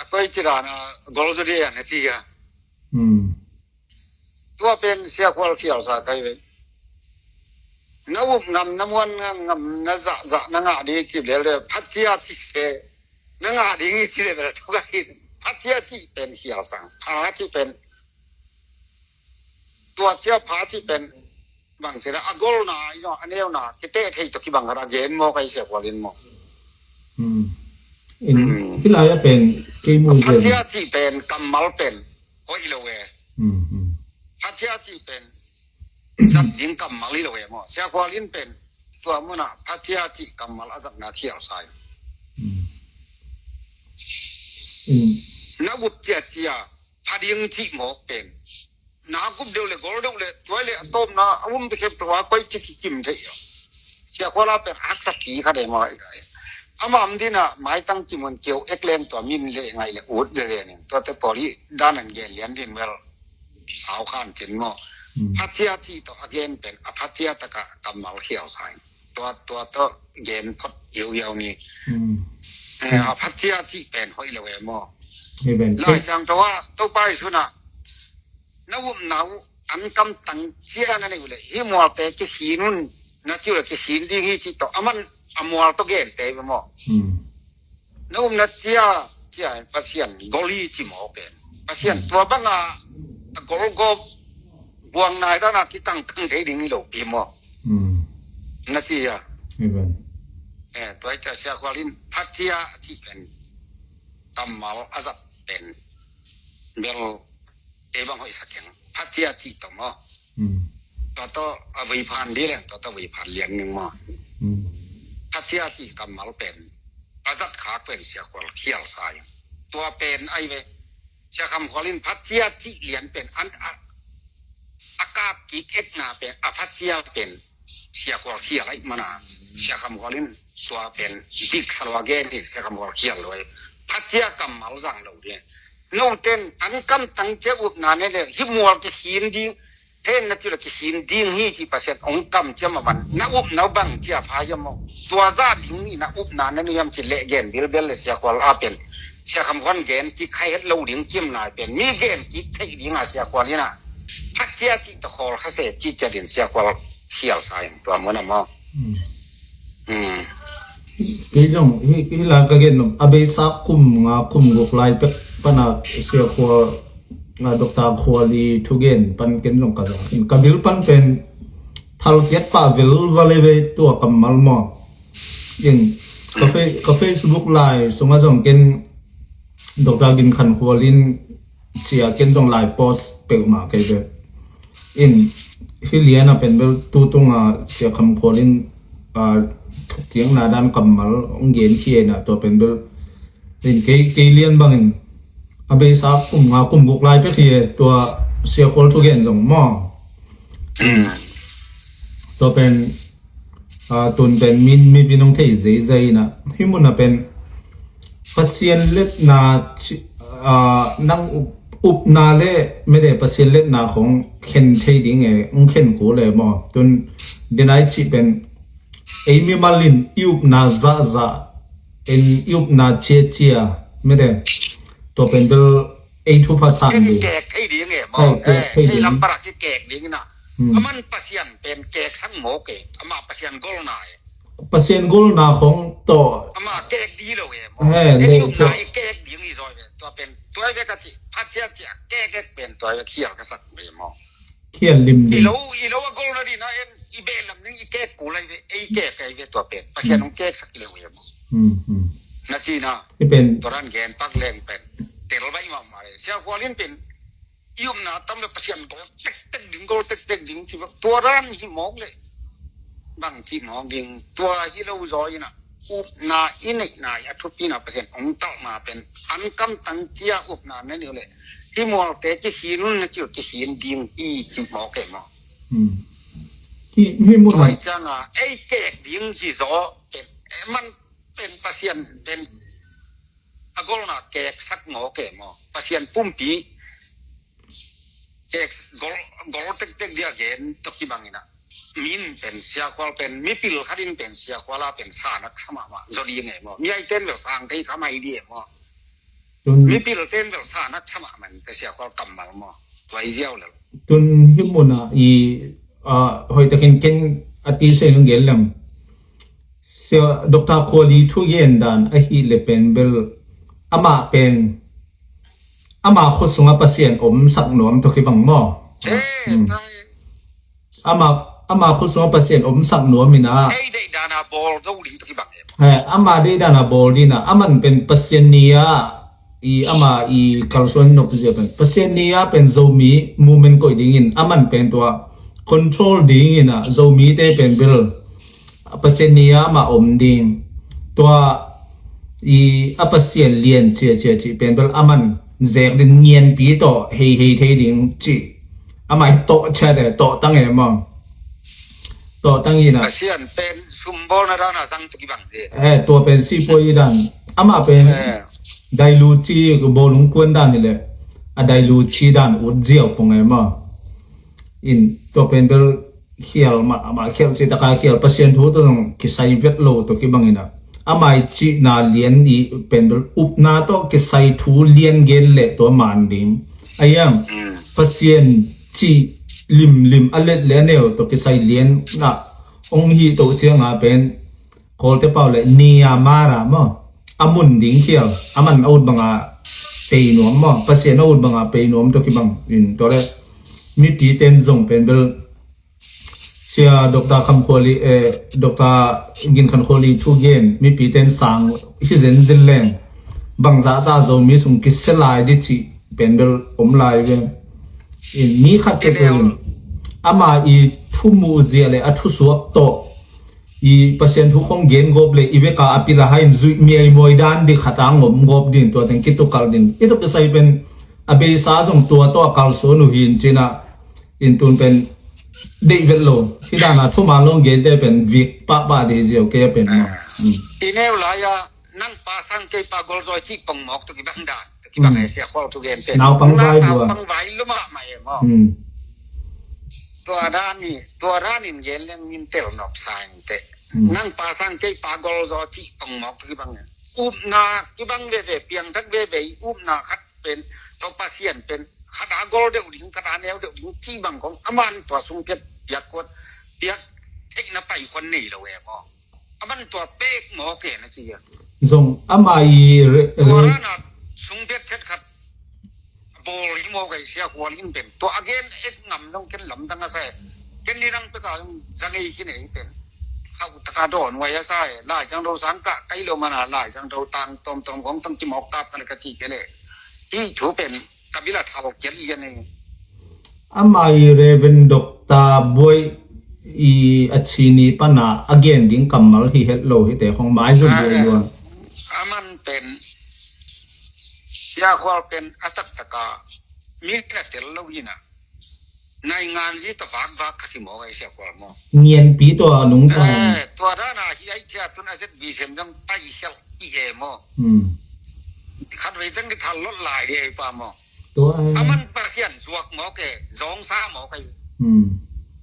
A koi ci dan a gol zo dia na ci a. Hmm. Tua pen Sia Khual khial sa kai ve. Na up ngam, na muan ngam, na zahzah, na ngah ding ci lel le, phatia ci se. Na ngah ding ci lel le, tua kai. Phatia ci pen khial sang. Pha ci pen. Tua cia pha ci pen. Bang ci la, a gol na, i no, a neu na, kite thei to ki bang ra gen mo kai Sia Khual in mo. Hmm. In, hmm. Hilai a pen, kei mu zen. Phatia ci pen, kammal pen. Hoih lo e. Hmm, hmm. Phatia ci pen zat ding kammal hi lo e maw. Sia Khual in pen tua muna phatia ci kammal a zatna khial sai. Hmm. Hmm. Na gup cia cia pha ding ci mawk pen. Na gup deuh le gol deuh le tuai le a tawpna a um bekhem tua koi ci kikim thei. Sia Khual a pen haksa ki kha de maw. Amah om dina maitang cimun keu ek leng tua min le ngai le ut le le ning. Tua te pawl hi dan an gen lian din bel sau khan cin maw. Hmm. Phatia ci tawh a gen pen a phatia taka kammal khial sai. Tua, tua tawh gen phot hiauhiau ni. Hmm. Eh, a phatia ci pen hoih lo e maw. Hi ben. Lai Siangtho a Topa Jesu na na upna uh an kam tang cia na nei uh le hi mualte kikhin un na ci uh le kikhin ding hi ci tawh aman a mual tawh gente hi maw. Hmm. Na upna cia cia Pasian gol hi ci maw pen Pasian tua banga a gol gop buang nai dana kitangtang thei ding hi lo pi maw. Hmm. Na ci a. Amen. Eh, tua i cia Sia Khual in phatia ci pen kammal a zat pen bel ei bang hoih sa keng. Phatia ci tawh maw. Hmm. Tua tawh a vei phan di leng, tua tawh vei phan lian ning maw. Hmm. Phatia ci kammal pen a zat khak pen Sia Khual khial sai. Tua pen ai ve. Sia Kham Khual in phatia ci lian pen an a, a kap kik etna pen a phatia pen Sia Khual khial ai mana. Sia Kham Khual in Tua pen bik sa lua gen hi, Sia Kham Khual khial lua hi. Phatia kammal zang lo ding. Noten an kam tang cia upna ne le hi mual kikhin ding. Hen na cila kikhin ding hi ci Pasian ong kam cia maman na upna bang cia pha hiam maw? Tua za ding hi na upna na nuam ci leh gen bilbel le Sia Khual a pen Sia Kham Khual gen kik khai het lo ding kim lai pen mi gen kik theih ding a Sia Khual hi na. Phatia ci ta khol kha se ci cia din Sia Khual khial sa in tua mun a maw? Kei zong hi, hi lai ka gen nop a beisa kum nga kum guk lai pek pana Sia Khual, nga Doctor Khual i thugen pan ken zong ka zong in ka bil pan pen thal kiat pah vel vale ve tua kammal maw? In ka, fe, ka Facebook lai sunga zong ken Doctor Gin Khan Khual in cia ken zong lai post peuhmah kei ve. In hi liana pen bel tutunga Sia Kham Khual in thukiangna dan kammal ong gen hi ena tua pen bel in kei, kei lian bangin a beisa kum nga kum guk lai pek hi e tua Sia Khual thugen zong maw? Tua pen tun pen min mi bin ong thei zeizai ina hi muna pen Pasian letna nang upna le mede Pasian letna khong khen thei ding e ong khen kul e maw? Tun denai cih pen ei mimal in i upna zahzah, en i upna ciacia mede tua pen bel ei thupha sang ding. Kek thei ding e maw? Kek thei ding. Lamparah kikek ding ina. Aman Pasian pen kek sang mawk e, amah Pasian golna e. Pasian golna khong tawh. Amah kek di lo e maw? He, en i upna i kek ding i zaw e. Tua pen tua i ve ka ci phatia cia kek kek pen tua i ve khial ka sak e maw? Khial limlim. I lo, i lo a golna dina en i beh lam ding i kek kul ai ve, ei kek ai ve tua pen Pasian ong kek sak i lo e maw? Na cina. I pen tua ran gen pak leng pen tel bai mah mah le Sia Khual in pen i upna tam le Pasian gol tektek ding, gol tektek ding ci bek tua dan hi mawk le bang ci mawk ding tua hi lo zaw ina upna i neihna i a thupina Pasian ong talhna pen an kam tang cia upna na niu le hi mualte ci hi nun na ciu ci hin ding hi ci mawk e maw? Hi, hi mun tua i cianga ei kek ding ci zaw pen man pen Pasian pen a golna kek sak ngawk e maw? Pasian pumpi kek gol, gol tektek dia gen tok i bangina min pen Sia Khual pen mipil khatin pen Sia Khuala pen sanak kha mahmah zaw ding e maw? Mi ai ten bel sang thei kha mai di e maw? Mipil ten bel sanak kha mahmah in pen Sia Khual kammal maw? Tua i ziau lel. Tun hi muna i hoih takin ken a ti se nung gen lem. Sia Doctor Khual i thugen dan ahih le pen bel amah pen amah khut sunga Pasian om sak nuam tawh kibang maw? Amah, amah khut sunga Pasian om sak nuam ina. Ei deih dana bawl zo ding tawh kibang e. Amah deih dana bawl dina aman pen Pasian ni a i ama i kalsuan nop zia pen Pasian ni a pen Zomi movement koih dingin aman pen tua control dingin a Zomite pen bel Pasian ni a ama om ding tua i a Pasian lian cia cia cih pen bel aman zek din ngianpi tawh hei hei thei ding cih ama i tawh ciat e tawh tang e maw? Tawh tang ina Pasian pen sumbawlna dana zang tuk i bang si. Tua pen sipuai i dan ama pen dailuci bawlung kuan dan hileh a dailuci dan ut ziau pong e maw? In tua pen bel khial mah amah khial citaka khial Pasian thu tawh zong kisai vet lo tawh kibang ina ama i cihna lian i pen bel upna tawh kisai thu lian gen leh tua man ding a iang Pasian cih limlim a let le a neu tawh kisai lian ah ong hi tawh cianga pen Kawlte pau le nia mara maw? A mun ding khial aman a ut banga pei nuam maw? Pasian a ut banga pei nuam tawh kibang in tua le mipi ten zong pen bel Sia Doctor Kham Khual i, eh, Doctor Gin Khan Khual i thugen mipi ten sang hi zenzen leng bangzah ta Zomi sung kisia lai di cih pen bel om lai ve. In mi khat peuh in ama i thumuh zia le a thusuak tawh i Pasian thu khong gen gawp le i veka a pila hai in zuih miaimuai dan di khat a ngom gawp din tua teng kitukal din i tuk kisai pen a beisa zong tua tawh a kalsuan uh hin cina in tun pen Deih vet lo. Hih dana thuman long gen te pen vik pahpah dih ziau kei a pen maw? I neu lai-a nang pa sang kei pa golzaw i cih pongmawk tawh kibang dan tawh kibang e, Sia Khual thu gen pen naupang vai lua, naupang vai lua mahmah e maw? Tua dan i, tua dan in gen leng in tel nop sa in teh. Nang pa sang kei pa golzaw cih pongmawk tawh kibang e. Upna kibang veve, piangthak veve i upna khat pen, tua Pasian pen khat a gol deuh ding, khat a neu deuh ding cih bang kong, aman tua sung piak, piak kuat, piak theihna pai khuan nei lo e maw? Aman tua pek mawk e na ci a. Zong ama i re, tua re, rana sung piak khat khat bawl hi mawk e, Sia Khual in pen. Tua a gen ek ngam zong ken lamdang a sa e. Ken ni dang pek a zong za ngei khin e pen. Khauh taka dawn huai a sa e. Lai Siangtho sang kah kai lo mana Lai Siangtho tang tawmtawm kong tang kimawk kap ka le ka ci ke le. Hih thu pen ka bil a thal kial lian e. Ama i Reverend Doctor Buai i a chini pana a gen ding kammal hi het lo hi te khong mai zun buai luan. Aman pen Sia Khual pen a taktaka mi na tel lo hi na. Naingan zi ta vakvak khat hi mawk a, Sia Khual maw? Ngianpi tua nungta. Eh, tua dana hi ai tia tun a zet bi sem dang pai hial hi e maw? Khat vei tang ki thal lot lai di ai pa maw? Tua ai. Aman Pasian zuak mawk e, zong sa mawk ai.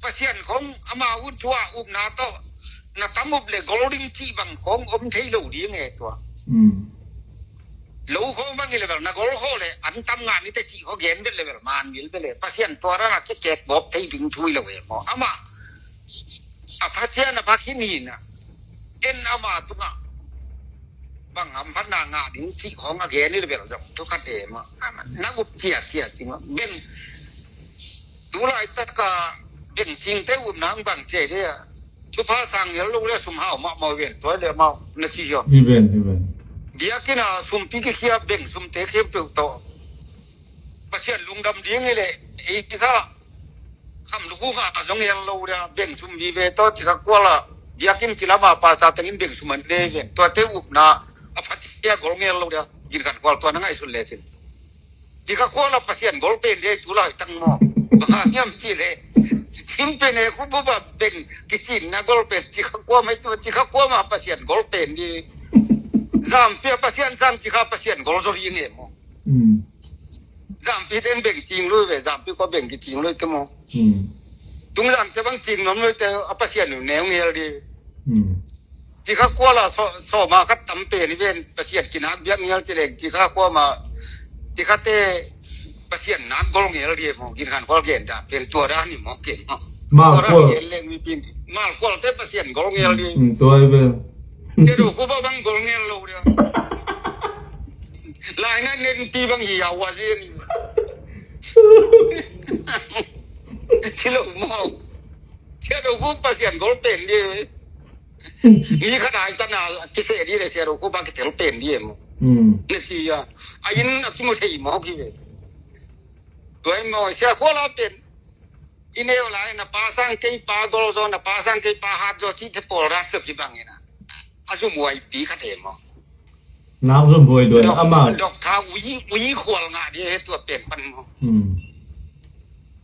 Pasian khong ama un tua upna tawh na tam up le gol ding cih bang khong om thei lo ding e tua. Lo khong bang i le bang na gol khong le an tam ngah ni te cih khong gen bet le bel man mil bet le Pasian tua dana kekek gawp thei ding thui lo e maw? Ama a Pasian a pha khin hi na. En ama tungah bang hamphatna ngah ding cih khawng a gen i le bel zong thu khat e maw? Na up ciacia cing maw? Beng tu laitaka beng cingte upna ang bang cia de a. Thupha sang hial lo le sum hau mahmah ven tuai le mau na ci hiaw. Hi ven, hi ven. Biakinn a sumpi kikhia beng sumte khempeuh tawh Pasian lungdam ding hi le ei kisa kham lukhu kha a zong hial lo dia beng sum vive tawh cikha kuala biakinn kilama pasa tengin beng sum an de ven. Tuate upna a phatia gol ngel lo dia ginkhan kual tua na ngaihsun lecin. Cikha kuala Pasian gol pen de tu lai tang maw? Bang hiam ci le cin pen e khu buba beng kicin na gol pen cikha kuama i tua cikha kuama Pasian gol pen di. Zampia Pasian sang cikha Pasian gol zo hi nge maw? Zampi ten beng cing lui ve, zampi kua beng ki cing lui te maw? Tung zamte bang cing nom lui te a Pasian neu ngel di. Cikha kuala sawma khat tam pen i ven Pasian kinak biak ngel ci leng cikha kuama cikhate Pasian nak gol ngel di maw? Ginkhan kual gen da pen tua da ni maw? Ken maw? Mal kual gen leng mi pin mal kual te Pasian gol ngel di. Tua i ven. Cedo kuba bang gol ngel lo dia. Lai na nen pi bang hi a wa zin. Ci lo maw? Cia do ku Pasian gol pen di. Mi khat ai tana kise di le cia do ku ba kitel pen di em. Na ci a. A in a kimu thei maw ki ve. Tuai maw cia kuala pen. I neu lai na pa sang kei pa gol zo na pa sang kei pa hat zo ci te pol rat so ki bang ina. A zum wai pi khat em maw? Nak zum buai duan ama. Dok tha ui ui khual ngah di he tua pen pan maw?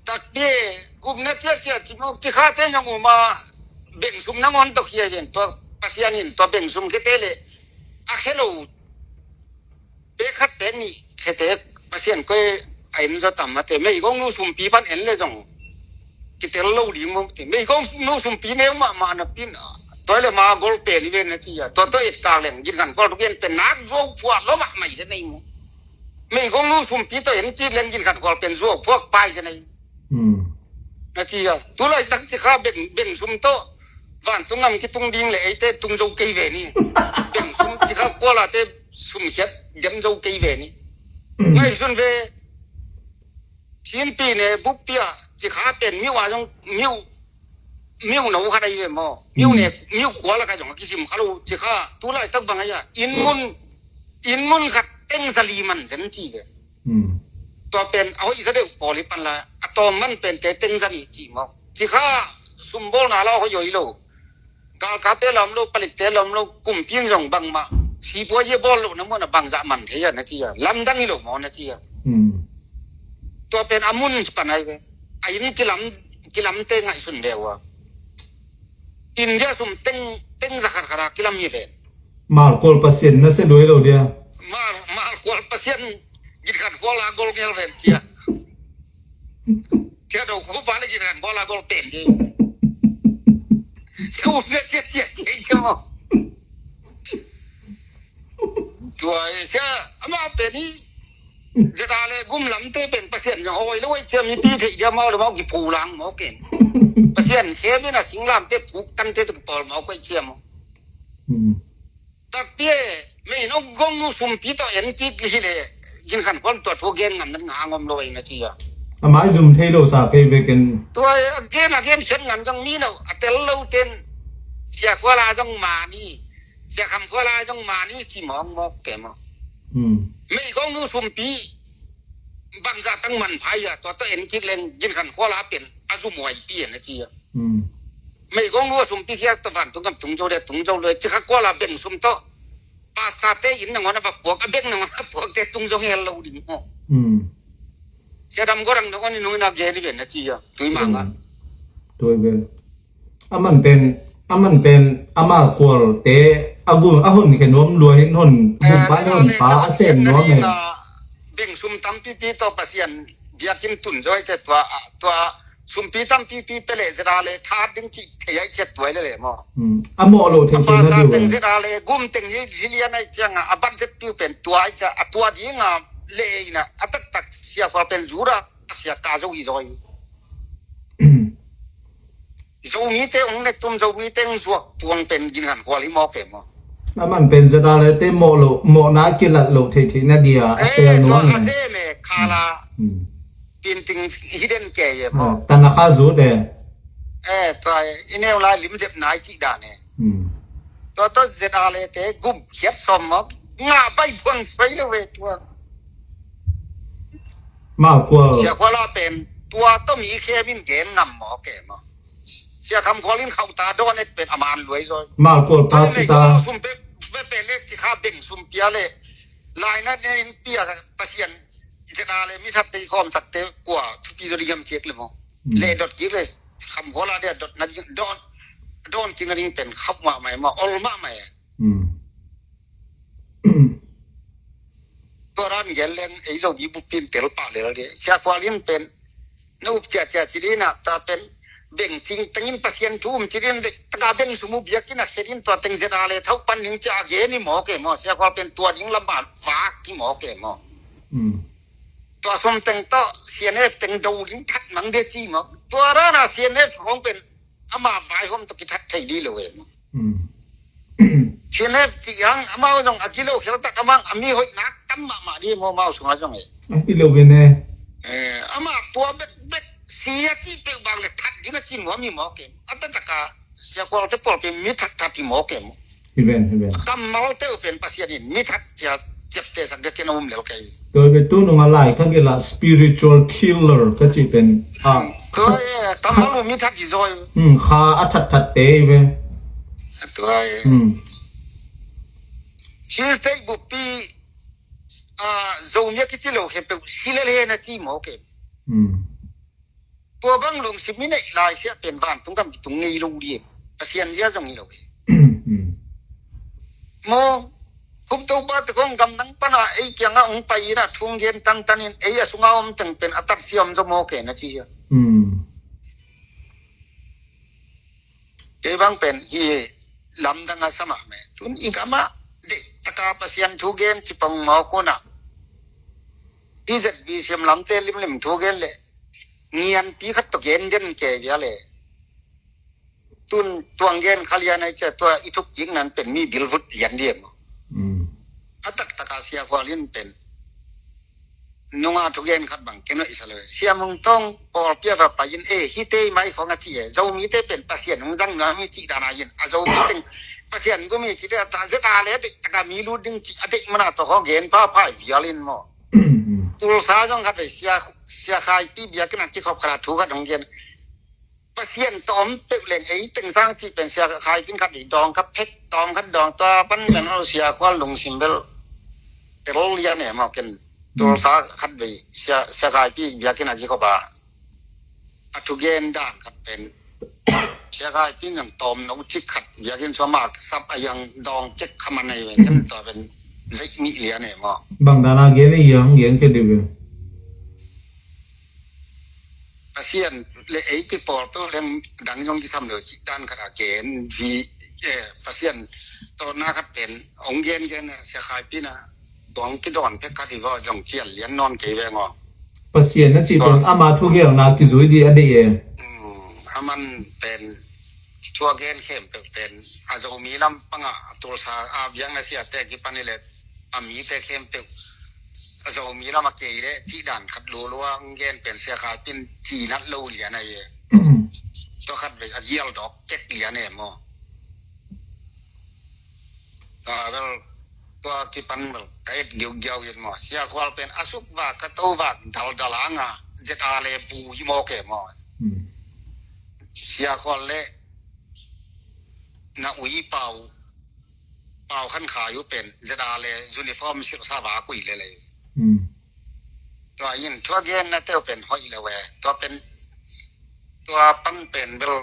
Takte gupna ciacia ci mawk ci khate nyang uma beng sum nangon tok hia ven tua Pasian in tua beng sum khete le a khe lo. Pek khat pek nih khete Pasian koi a en zaw tam mate meigong nu sumpi pan en le zong kitel lo ding mawk te meigong nu sumpi neu mahmah na pin a tua le ma gol pen i ven na ci a tua tua et kak leng gin kan gol tuk en pen nak zuau phuah lo mahmah i se nei maw? Meigong nu sumpi tawh en cit leng gin kan gol pen zuau phuak pai se nei. Na ci a tu laitak ci kha beng sum tawh vantung ngam kitung ding le eite tung zo kei ve ni. Beng sum ci kha kualate sumkhiat dem zo kei ve ni. Ngaihsun ve. Chinpi ne buppi ah ci kha pen miu a zong miu miu no khat ahi ve maw? Miu ne miu kuala ka zong a kisim kha lo ci kha tu laitak bang ahi a inn mun inn mun khat teng zali man zem ci ve. Tua pen a hoih za deuh pawl hi pan la a tawm man pen te teng zani cih mawk ci kha sumbawlna la a hoih hoih lo. Galkapte lam lo palikte lam lo kumpi in zong bangmah sipua ye bawl lo na muan a bangzah man thei a na ci a lamdang hi lo maw na ci a. Tua pen a mun pan ai ve a inn kilam kilamte ngaihsun ve uh a. India sum teng, teng za khat khat a kilam hi ven. Malkual Pasian na sia duai lo dia. Mal, Malkual Pasian Gin Khan Kual a gol ngel ven cia. Cia do ku pa le Gin Khan Kual a gol pen di. Cia u cia cia cia cia cia mo. Tua e sia ama pen i zeta le gum lamte pen Pasian na hoi lo e sia mipi thei dia mau le mau ki pu lang mau ken. Pasian khe mi na sing lamte puk tante tu pawl mau ko e sia mau. Takpi e me in ong gong nu sumpi to en kik hi le Gin Khan Kual tua thu gen ngam nan nga ngom lo e na cia. Amai zum thei lo sa kei be ken. Tua e again again sen ngam jong mi no a tel lo ten sia kuala jong mani. Sia Kham Khuala zong mani ci mawkmawk ke maw. Meigong nu sumpi bangzah tang man phai a tua tawh en kik leng Gin Khan Khuala pen a zumhuai pi en a ci a. Meigong nu a sumpi khiak tawh vantung kam tung zo le tung zo le ci kha Khuala beng sum tawh pasta te inn nangawn a va puak a beng nangawn a puak te tung zo ngel lo ding maw. Sia Dam Gorang nangawn i nung in a gen i ven a ci a tui manga. Tui ven. Aman pen, aman pen, ama kual te a gun a hun khe nuam lua hin hun bum pa hun pa a sem nuam e. Beng sum tampipi tawh Pasian biakinn tun zaw ai ce tua, tua sumpi tampipi pele zera le that ding ci thei ai ce tua le le maw. A mawh lo thei thei na diu. Teng zera le gum teng hi hi lian ai cianga a budget piu pen tua ai ce a tua dinga le ina a taktak sia khua pen zura sia ka zo hi zaw. Zomite ong nek tum Zomite ong zuak puang pen Gin Khan Khual hi maw ke maw. Aman pen zeta le te mawh lo mawhna kilat lo thei thei na dia a sel nuam e. Khala pinting hiden ke ye maw. Tana kha zu te. Eh tua i neu lai lim zep nai ci dan e. Tua tua zeta le te gum khiat som maw. Nga bai puang sai lo ve tua. Malkual. Sia Khuala pen tua tawh mi khe min gen ngam maw ke maw. Sia Kham Khual in khauh ta dawn et pen a man luai zaw. Malkual pasita. Sum pe pe pe le ti kha beng sum pia le. Lai na ne in pia Pasian zeta le mi that te khom sak te kua thupi zaw di gam thiek le maw. Le dot kik le Kham Khuala dia dot na ding dawn dawn kik na ding pen khauh mah mai maw ol mah mai. Tua ran gel leng ei Zomi bupin tel pah lel di. Sia Khual in pen na up ciacia ci dina ta pen beng cing tengin Pasian thu um ci din dek taka beng sumu biakina khe din tua teng zeta le thau pan ning cia gen i maw ke maw. Sia Khual pen tua ding lama vak i maw ke maw. Tua sum teng tawh C N F teng do ding that mang de ci maw. Tua rana C N F hong pen ama vaihawm tawh kithat thei di lo e maw. Chinef ti ang amau zong a kilo khial tak amang a mi hoih nak tam mahmah di maw mau sungah zong e. A kilo bene. Ama tua bek bek sia ti pek bang le that ding a cin maw mi maw ke. A ta taka sia kual te pawl pe mi that that ti maw ke maw. Hi ben hi ben. Kammal te u pen Pasian in mi that cia ciapte sak dek ken a um lel kei. Tua hi ben tu nunga lai ka gila spiritual killer ka ci pen. Tua e kammal u mi that hi zaw. Kha a that that te hi ben. Tua e. Tuesday buppi a Zomi a kici lo khe peuh si le le na ci maw ke. Tua bang lungsim i neih lai siah pen vantung gam i tung ngei lo ding. Pasian zia zong hi lo hi. Maw, khum Topa te kong gam nang pana ei kianga ong pai ina thung gen tantan in ei a sunga om teng pen a tat siam zo maw ke na ci hia. Kei bang pen hi lamdang a sama me tun i gama de taka Pasian thu gen ci pong maw kona. I zet bi siam lamte limlim thu gen le ngianpi khat tawh gen den ke bia le. Tun tuang gen kha lian ai cia tua i thuk kik nan pen mi bilvut lian liam. A taktak a sia khual in pen nunga thugen khat bang keno i sa le sia mung tong pawl pia va pai in e hi te mai khong a ti e Zomi te pen Pasian hung zang na mi ci dana in a Zomi teng Pasian gumi ci te a ta zet a le dek taka mi lut ding ci a dek mana to kho gen pha phai vial in maw. Tulsa zong khat ve sia sia khai pi bia kena ci khop khat a thu khat hong gen. Pasian tawm peuh leng ei teng sang cih pen sia khai pin khat i dawng kha phek tawm khat dawng tua pan men sia khual lungsim bel tel lian e maw ken. Tulsa khat ve sia sia khai pi bia kena ci khop a A thugen dan khat pen Sia Khai Pin in tawm no cik khat biakinn sua ma sap a yang dawng cek kha man ahi ve. Ken tua pen zeih mi lian e maw. Bang dan a gen i yang gen khe dih ve. Pasian le ei kipawl tu lem dang zong kisam lo cik dan khat a gen vi, eh, Pasian tawh na khat pen ong gen gen a Sia Khai Pin a dawng kidawn pek khat i vaw zong cial lian nawn kei veng aw. Pasian na cih pen ama thugelna kizui dih a deih e. Aman pen thu a gen khempeuh pen a Zomi lam pangah a Tulsa a biakna siate kipan i le a mite khempeuh a Zomi lam a kei le cih dan khat lulua ong gen pen Sia Khai Pin cinat lo lian ahi e. Tua khat vei a gial dawk kek lian e maw. Tua bel tua kipan bel ka et giugiau in maw. Sia Khual pen a suk vak ka to vak daldal hanga zet a le bu hi maw ke maw. Sia Khual le na ui pau pau khan khayu pen zet a le uniform silsa vak ui le le. Tua in thu a gen na teu pen hoih lo e. Tua pen tua pan pen bel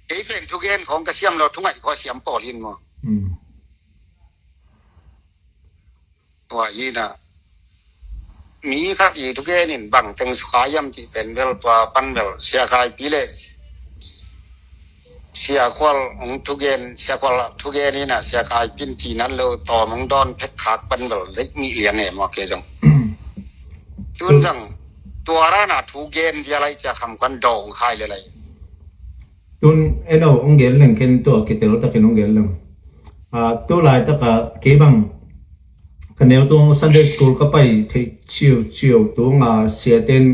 kei pen thugen khong ka siam lo thungaih khua siam pawl hin maw. Tua hi na mi khat i thugen in bang teng sukha yam cih pen bel tua pan bel Sia Khai Pi le Sia Khual ong thugen, Sia Khual thugen hi na Sia Khai Pin cinat lo tawm ong dawn phek khak pan bel zeih mi lian e maw ke zong. Tun zang tua rana thugen dia lai cia kham khan dawng khai le lai. Tun eno ong gen leng ken tua kitel takin ong gen leng. A, tu lai taka kei bang ka neu tung Sunday school ka pai thei ciu ciu tunga siaten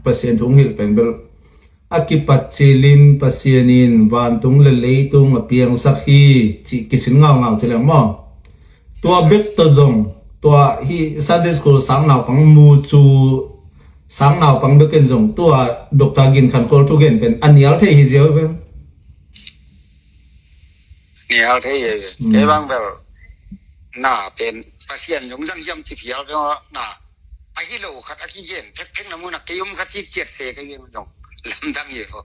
Pasian thu ong hilh pen bel a kipat cilin Pasian in vantung le leitung a piangsak hi cih kisin ngaungau ci leng maw. Tua bek tawh zong tua hi Sunday school sang naupang mu cu sang naupang bekin zong tua Doctor Gin Khan Kol thugen pen a nial thei hi ziau pen. Nial thei hi. Kei bang bel na pen Pasian zong zang hiam ci phial pen na a hi lo khat a kigen phek phek na mun a kei om khat ci ciat se kei pen zong lamdang hi ho.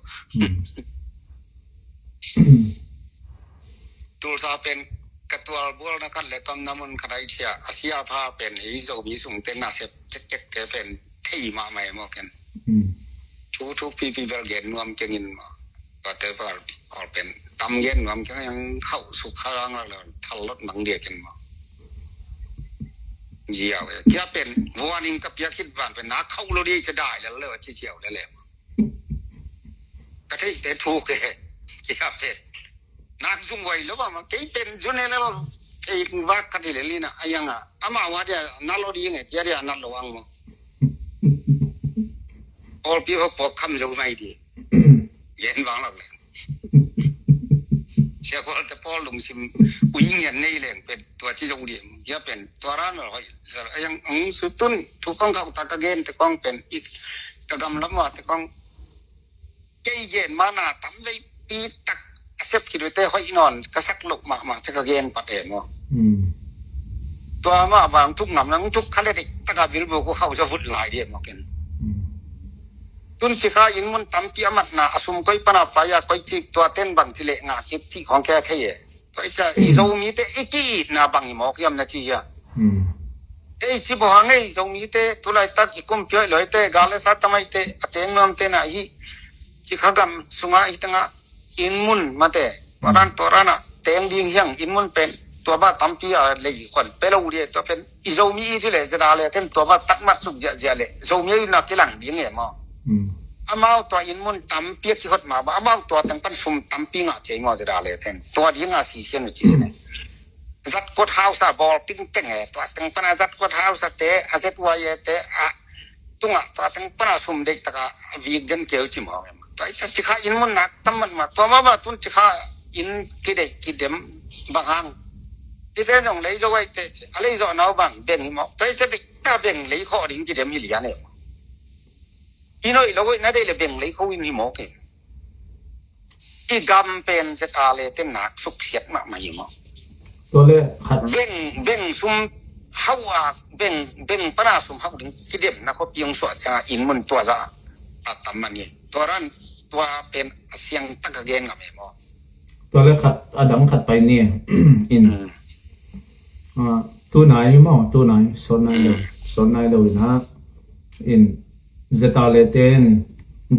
Tulsa pen ka tual bualna khat le kamna mun khat ai cia a sia pha pen hi Zomi sungte nasep tektek te pen thei mahmah e maw ken. Thu thuk pipi bel gen nuam keng in maw. Pate pal pen tam gen nuam keng yang khauh suk kha lang la thal lot mang dia ken maw. Ziau e kia pen vuaning ka piak hit van pen na khauh lo dia i ca dai lel le wa ci ziau le le maw. Ka theihte thuk e. Kia pen nak zung vai lo ba ma kei pen zun e lo. Ei vak ka thei le lina a yang a ama wa dia na lo di nge dia dia na lo ang maw. All people pok kham zo mai di. Gen vang lak le. Sia Khual te pawl lungsim ui ngian nei leng pen tua ci zo di. Dia pen tua ran lo hoi. A yang ang su tun thu kong kau ta ka gen te kong pen ik ka gam lam wa te kong kei gen ma na tam vei pi tak a sep ki te hoih nawn ka sak lo mahmah te ka gen pat e maw. Tua mah bang thuk ngam nang thuk kha le dik taka bilbu ku khauh za vut lai di e maw ken. Tun ci kha inn mun tampi a matna a sum koi pana pai a koi ci tua ten bang ci le nga kik ci khong khe thei e. Tua i ca i Zomite i ki-itna bang i mawk hiam na ci hia. Ei ci bawh hang ei Zomite tulaitak i kumpiawih luaite gal le sa tamaite a teng nuamte na hi. Ci kha gam sunga hi tanga inn mun mate tuaran tuarana teng ding hiang inn mun pen tua ba tampi a lei khuan pe lo dia tua pen i Zomi i ci le zeda le ten tua ba takmat suk ziahziah le Zomi a inn a kilang ding e maw. Amau tua inn mun tampi a kihot ma ba amau tua teng pan sum tampi ngah cei maw zeda le ten tua ding a si sian u ci ne. Zat kot hausa bawl pingteng e tua teng pan a zat kot hausa te a zet wai e te a tungah tua teng pan a sum deih taka vik den keu ci maw. Tua i ta ci kha inn mun nak tam mat ma tua ma ba tun ci kha inn kideih kidem bang hang. Ci te zong lei zo ai te a lei zo nau bang beng hi maw tua i ta deih ta beng lei khawh ding kidem hi lian e. I noih lo hoih na deih le beng lei kho in hi mawk e. I gam pen zet a le te nak suksiat mahmah hi mawk. Tua le khat beng beng sum hau a beng beng pana sum hau ding kidem na kho piang suah cianga inn mun tua za a tam man hi. Tua dan tua pen a siang tak a gen ngam e maw? Tua le khat, a dang khat pai ni. In. Mm. Ah, tunai maw, tunai, sawt nai lo, mm, sawt nai lo in ah. In, Zeta le ten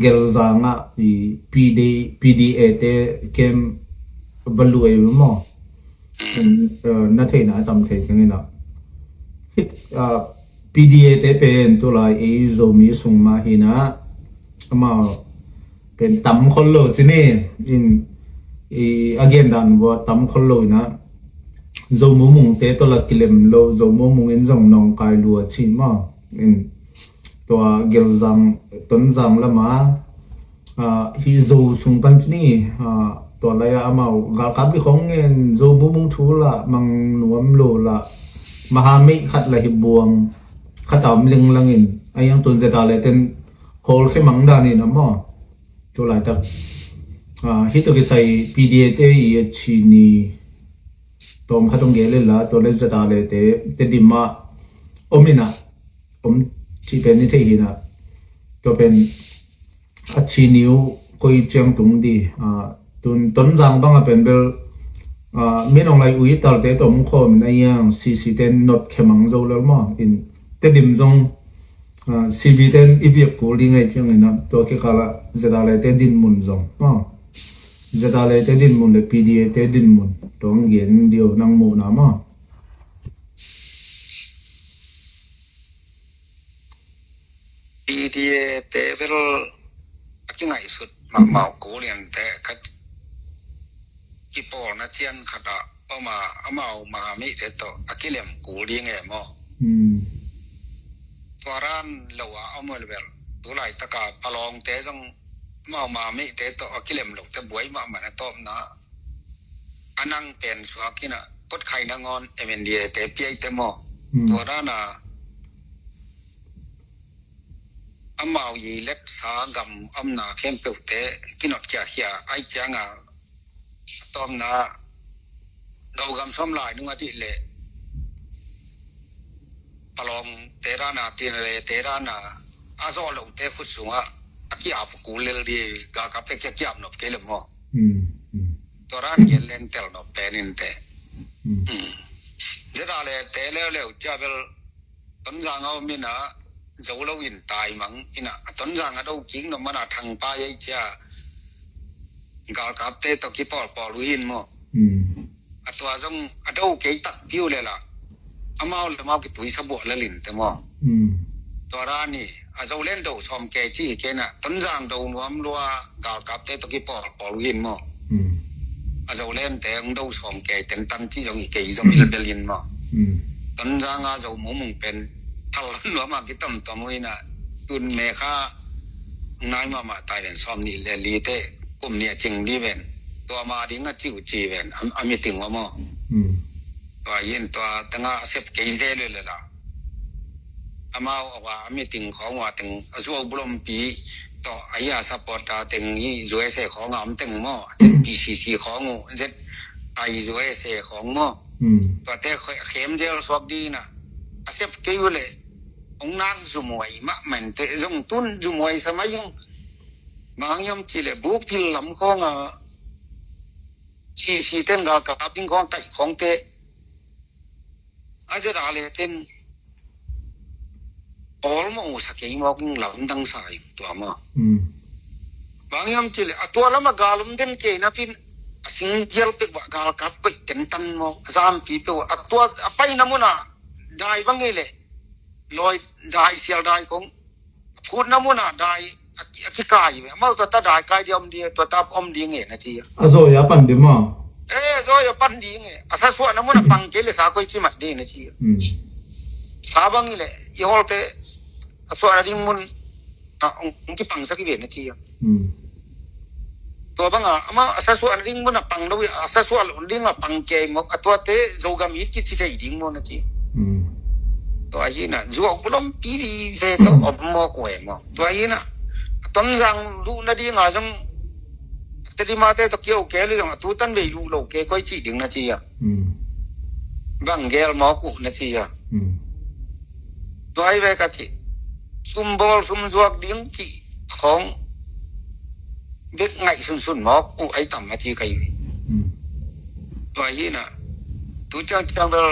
Gelzang ah i P D, P D A te kem va luai maw? In, eh, na theihna a tam thei keng in ah. Hih, ah, P D A te pen tulai ei Zomi sung mah hi in ah, amau pen tam khol lo ci ni. In, i a gen dan vua tam khol lo in ah, Zo mumung te tawh la kilem lo, Zo mumung in zong nawngkai lua ci maw? In, tua Gelzang, Tonzang lama, ah, hih Zo sung pan ci ni, ah, tua lai-ah amau galkap i khawng ngen, Zo mumung thu lah mang nuam lo lah, maha meih khat lah hi buang, khat a om linglang in, a hiang tun Zeta le ten hawlkhia mang dan in a maw? Tua laitak, ah, hih tawh kisai P D A te i a ci ni, tawm khat hong gel le la, tua le Zeta le te, Tedim ah om in ah, om cih pen ni thei hi in ah. Tua pen a ci ni uh koi ciang tung di, ah, tun Tonzang bang a pen bel, ah, Min Aung Hlaing ui talte tawh om khawm in a hiang C C ten notkhia mang zo lel maw? In Tedim zong, ah, C B ten i biak kul ding ahih ciangin ah, tua kikal ah Zeta le te dinmun zong maw? Zeta le te dinmun le P D A te dinmun, tua hong gen dih o, nang muhna maw? P D A te bel a kingaihsut mahmah uh, kul lian te khat kipawlna cian khat ah om a, amau maha meih te tawh a kilem kul ding e maw? Hmm. Tua dan lo a om uh le bel, tu laitak a Palawng te zong amau maha meih te tawh a kilem lo te buai mahmah na tawpna. A nang pen suak in ah, Kot Khai Nangawn M N D A te piai te maw? Hmm. Tua dan a amau i letsa gam omna khempeuh te kinot khiakhia ahih ciang a, a tawpna Zogam sawm lai nung a dih leh Palawng te dan a, Tin le te dan a, a zawh lo te khut sungah a kiap kul lel di, galkap te kia kiap nop kei le maw? Hmm, hmm. Tua dan gen leng tel nop pen in te. Hmm. Hmm. Zeta le te leuleu cia bel Tonzang a om in ah, zo lo in tai mang in ah, a Tonzang a do kik nop man a Thangpai ei cia galkap te tawh kipawlpawl uh hin maw? Hmm. A tua zong a do kei takpi uh le lah, amau le amau kituisa buah lel in te maw? Hmm. Tua dan i a Zoland do sawm kei ci kei in ah, Tonzang do nuam lua, galkap te tawh kipawlpawl uh hin maw? Hmm. A Zoland te hong do sawm kei tentan ci zong i kei zong i le bel in maw? Hmm. Tonzang a Zo mumung pen thal nuam a kitomtom uh in ah, tun me kha nai mahmah tai ven, sawm nih le li te kum nih a cing di ven. Tua ma ding a ciu ci ven, a, a meeting uh maw? Hmm. Tua in tua tengah a sep kei zel le la. Amau a wa a meeting khawng uh a teng, a zuau bulompi tawh a, a supporter teng hi, U S A khawng a om teng maw, a teng P C C khawng uh, Z I U S A khawng maw. Hmm. Tua te khe-, khem zel suak di in ah, a sep kei uh le, hong nak zumhuai mahmah in te, zong tun zumhuai sa mai zong, bang hiam ci le buk pil lam khawng a, C C ten galkap ding khawng, taih khawng te, a Zeta le ten pawl mawh uh sa kei mawk in lam dang sa in tua maw? Hmm. Bang hiam ci le, a tua lam a gal om den kei napi in, a sing gial peuh ah galkap koih tentan maw, a zampi peuh ah, a tua a paina mun ah dai bang hi le, lawi dai, sial dai khawng, a phutna mun ah dai a ki-, a kikai ve. Amau tua ta dai kai di om di, tua ta om di nge na ci a. A zawi a pan di maw? Eh, zawi a pan di nge. A sa suahna mun a pang kei le sa koi ci mat di na ci a. Hmm. Sa bang hi le, i hawlte a suahna ding mun a, hong, hong kipangsak hi ve na ci a. Hmm. Tua bang a, amah a sa suahna ding mun a pang lo hi, a sa suah loh ding a pang kei mawk, a tuate Zogam it kici thei ding maw na ci. Hmm. Tua hi in ah, zuau bulompi ve tawh om mawk uh e maw. Tua hi in ah, a Tonzang luhna ding a zong, Tedim a te tawh kio kei le zong, a tutan vei luh lo kei koi ci ding na ci a. Hmm. Bang gel mawk uh na ci a. Hmm. Tua hi ve ka ci. Sum bawl, sum zuak ding ci. khawng bek ngaih sunsun mawk uh ai tam a ci kai. Tua hi na, tu ciangciang bel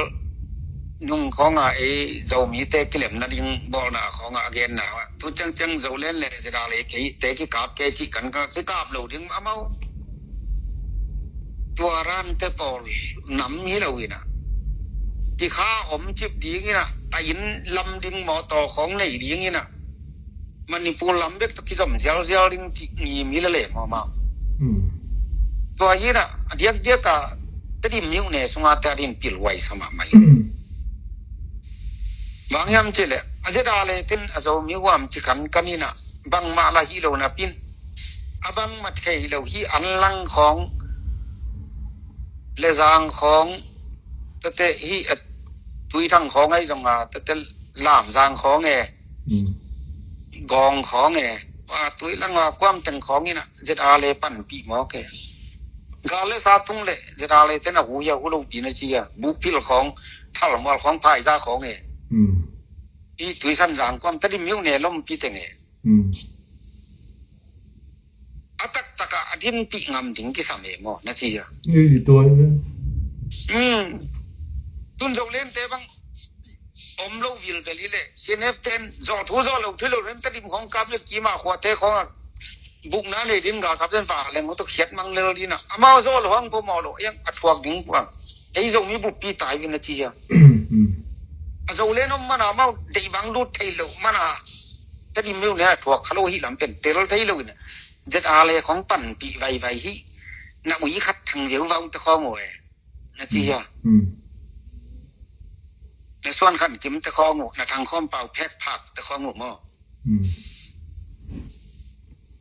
nung khawnga ei Zomite kilemna ding bawlna khawnga a genna, tu ciangciang Zolen le ZRA le kei te kikap kei cih kan ka kikap lo ding amau. Tua rante pawl nam hi lo ina, tikha om cip ding ina, tain lam ding mawtaw khawng nei ding ina, Manipur lam bek tawh kizom zialzial ding cih ngim hi lele mawmaw. Tua hi na, a diakdiak a Tedim miuh ne sunga te a din pilhuai sa mahmah hi. Bang hiam cih leh a ZRA le ten a Zomi huam ci kankan ina, bangmah la hi lo napin, a bangmah thei lo hi, an lang khawng le zang khawng, tate hi a Tuithang khawng ai zonga, tate Lamzang khawng e, Gawng khawng e, a Tuilang a kuam teng khawng ina ZRA le panpih mawk e. Gal le sa tung le ZRA le ten a hu hi a hu lo pi na ci a, buhpil khawng, thalmual khawng, phaiza khawng e. Hi Tuisan zang kuam Tedim miuh ne lompi teng e. A taktak a a dinpih ngam ding kisam e maw na ci a. Tun Zolen te bang om lo vilvel hi le, CNF ten zawh thu zawh lo thu lo rem Tedim khawng kap le kima khuate khawng a bukna nei din galkap ten va leng tuk khiat mang lel dina, amau zawh lo hang pawmawh lo, eng a thuak ding puang. Ei Zomi buppi tai vin a ci a. A Zolen om mana amau deih bang lut thei lo mana Tedim miuh ne a thuak kha lo hi lam pen tel thei lo ina, ZRA le khawng panpih vaivai hi. Na ui khat Thang Zeu Vau te khawng uh e, na ci a. Na Suan Khan Kim te khawng uh, na Thang Khawm Pau Phek Phak te khawng uh maw.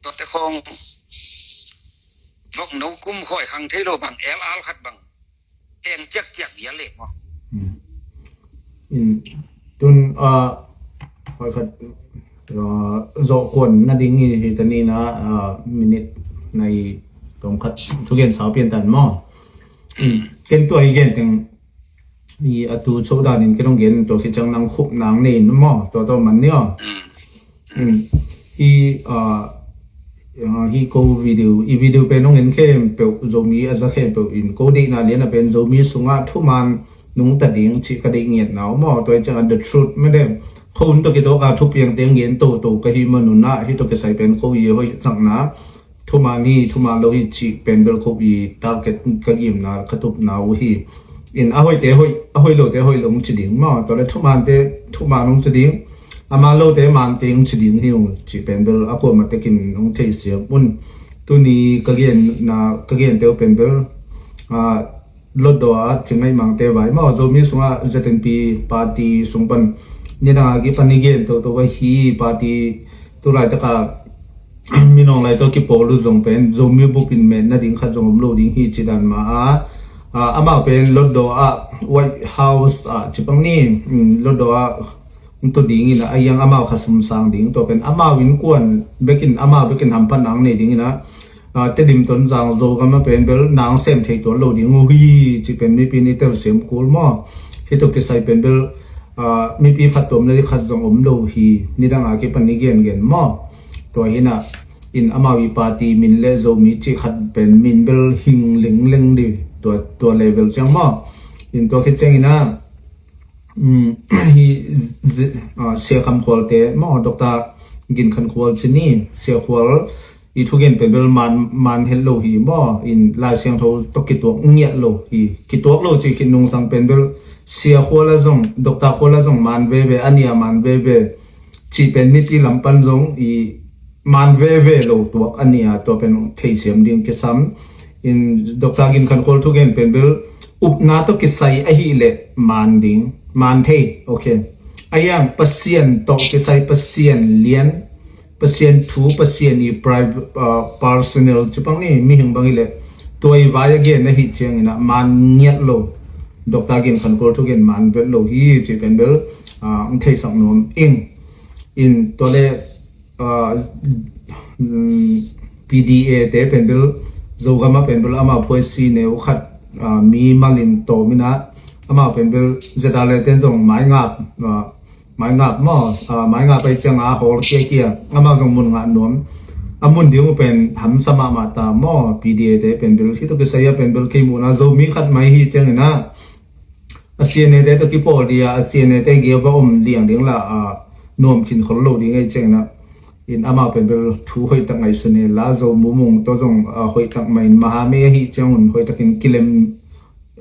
Tua te khawng vok no kum khawi khang thei lo bang el al khat bang heng ciakciak vial le maw. Tun a, hoi khat zawhkuan nading hi ta ni na, minit nai tawm khat thugen sau pian tan maw. Ken tua hi gen teng, i a tu cho danin ken hong gen tua khit ciang nang khup nang nei in maw, tua tawh man ni aw. I hi ko video, i video pen hong en khempeuh, Zomi a za khempeuh in ko deihna lian a pen Zomi sungah thuman nungta ding cih ka deih ngiatna uh maw. Tua hi ciangah the truth mede, ko hun tawh kituak a thupiang teng gen toto ka hi manun ah, hi tawh kisai pen ko i hoih sakna, thuman hi thuman lo hi cih pen bel ko i target ka gimna ka tupna uh hi. In a hoihte hoih, a hoih lote hoih lo hong ci ding maw, tua le thumante thuman hong ci ding, a man lote mante hong ci ding hi uh cih pen bel a kuamah tekin hong theisiam un. Tuni ka genna, ka gente uh pen bel Lotdaw ah Cing Ngaih Mangte vai maw, Zomi sungah ZNP party sung pan nidang a kipan i gen toto va hi. Party tulaitak a minawng lai tawh kipawl uh zong pen Zomi bupin met nading khat zong om lo ding hi ci dan ma a, amau pen Lotdaw ah White House ah cipang ni, Lotdaw ah hong tu dingin a, a hiang amau kha sum sang ding, tua pen amau innkuan bekin, amau bekin hamphatna hong nei dingin a, Tedim, Tonzang, Zogam a pen bel nang sem thei tuan lo ding uh hi cih pen mipi ni telsiam kul maw. Hi tawh kisai pen bel mipi phattuamna ding khat zong om lo hi, nidang a kipan i gengen maw. Tua hi na, in amau i party min le Zomi cih khat pen min bel hing lengleng ding, tua, tua level ciang maw. In tua khit ciangin a, hi Sia Kham Khualte maw, Doctor Gin Khan Khual ci ni, Sia Khual i thugen pen bel man, man het lo hi maw, in Lai Siangtho tawh kituak ngiat lo hi, kituak lo cih khit nungsang pen bel Sia Khual a zong, Doctor Khual a zong man veve, a nia man veve cih pen mipi lam pan zong i man veve lo tuak a nia, tua pen theisiam ding kisam. In Doctor Gin Khan Khual thugen pen bel upna tawh kisai ahih leh man ding, man thei, ok. A hiang Pasian tawh kisai, Pasian lian, Pasian thu, Pasian i private, personal cipang ni, mihing bang hi leh tua i vai a gen ahih ciangin a man ngiat lo. Doctor Gin Khan Khual thugen man vet lo hi cih pen bel hong theisak nuam ing. In tua le PDA te pen bel, Zogam a pen bel amau phuaisi neu khat mi malin tawm in a, amau pen bel ZRA le ten zong maingap Maingap maw, ah, Maingap pai ciang a hawl kiakia, amau zong mun ngah nuam. A mun ding uh pen hamsa mahmah ta maw, P D A te pen bel, hih tawh kisai a pen bel kei muhna Zomi khat mai hi ciangin ah, a C N A te tawh kipawl ding a, a C N A te gei va om liang ding la, ah, nuam khin khol lo ding ahi ciangin ah, in amau pen bel thu hoih tak ngaihsun e la, Zo mumung tawh zong, ah, hoih tak mah in maha me ahi ciangun hoih takin kilem,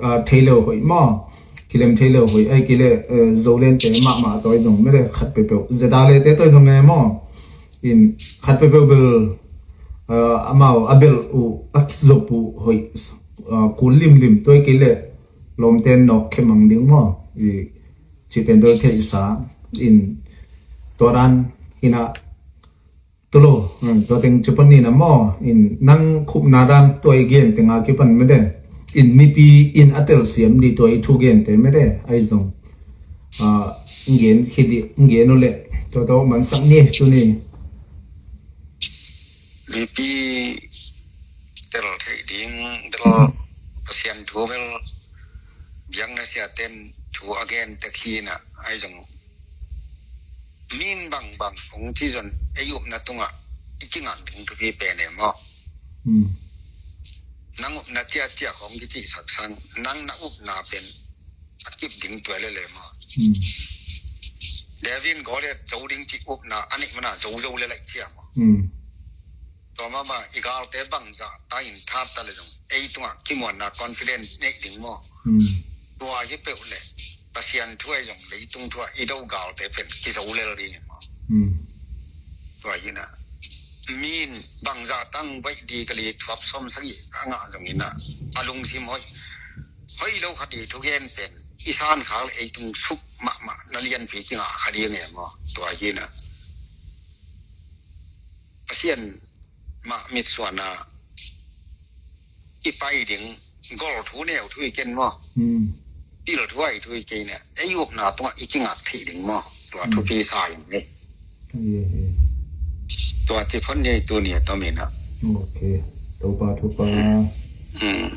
ah, thei lo hoih maw? Kilem thei lo hoih, ai kile, eh, Zoland te mahmah tawh zong mede khat peuhpeuh. Zedale te tawh zong e maw? In khat peuhpeuh bel, ah, amau a belh uh, a kizop uh hoih, ah, kul limlim tua kile lawmte nawk khemang ding maw? I ci pen bel theihsa in tua dan hinah Tulo, hmm, tua teng ci pan ni na maw, in nang khupna dan tua i gen teng a kipan mede. In mipi in a telsiam di tua i thu gen te mede, ai zong. Ah, gen khit di, gen uh le, tua tua mansak ni, tu ni. Mipi tel thei ding, tel Pasian thu bel, biakna sia ten thu a gen te khi na, ai zong. Min bangbang hong ci zon ei upna tungah i kingak ding thupi pen e maw? Hmm. Nang upna tiatia hong kici saksang, nang na upna pen a kip ding tua lele maw? Hmm. David Goliath zo ding ci upna a nih mana zo zo lele cia maw? Hmm. Tua mama i galte bangzah ta in that ta le zong ei tungah kimuanna confidence neih ding maw? Hmm. Tua hi peuh le Pasian thu ai zong leitung thu ah i do galte pen kizo lel ding maw? Hmm. Tua hi na min bangzah tang baih di kali thuap som sagi a ngah zong ina a lungsim hoih hoih lo khat i thugen pen i san khak le ei tung suk mahmah na lianpi kingah kha ding e maw? Tua hi na Pasian mah mitsuana i pai ding gol thu neu thu i ken maw? Hmm. Pil thu ai thu i kei ne ei upna tungah i kingak theih ding maw? Tua thupi sa in ni. Ai, ai, ai. Tua ti phon ni tu ni a tom ina. Ok. Topa thupa. Hmm.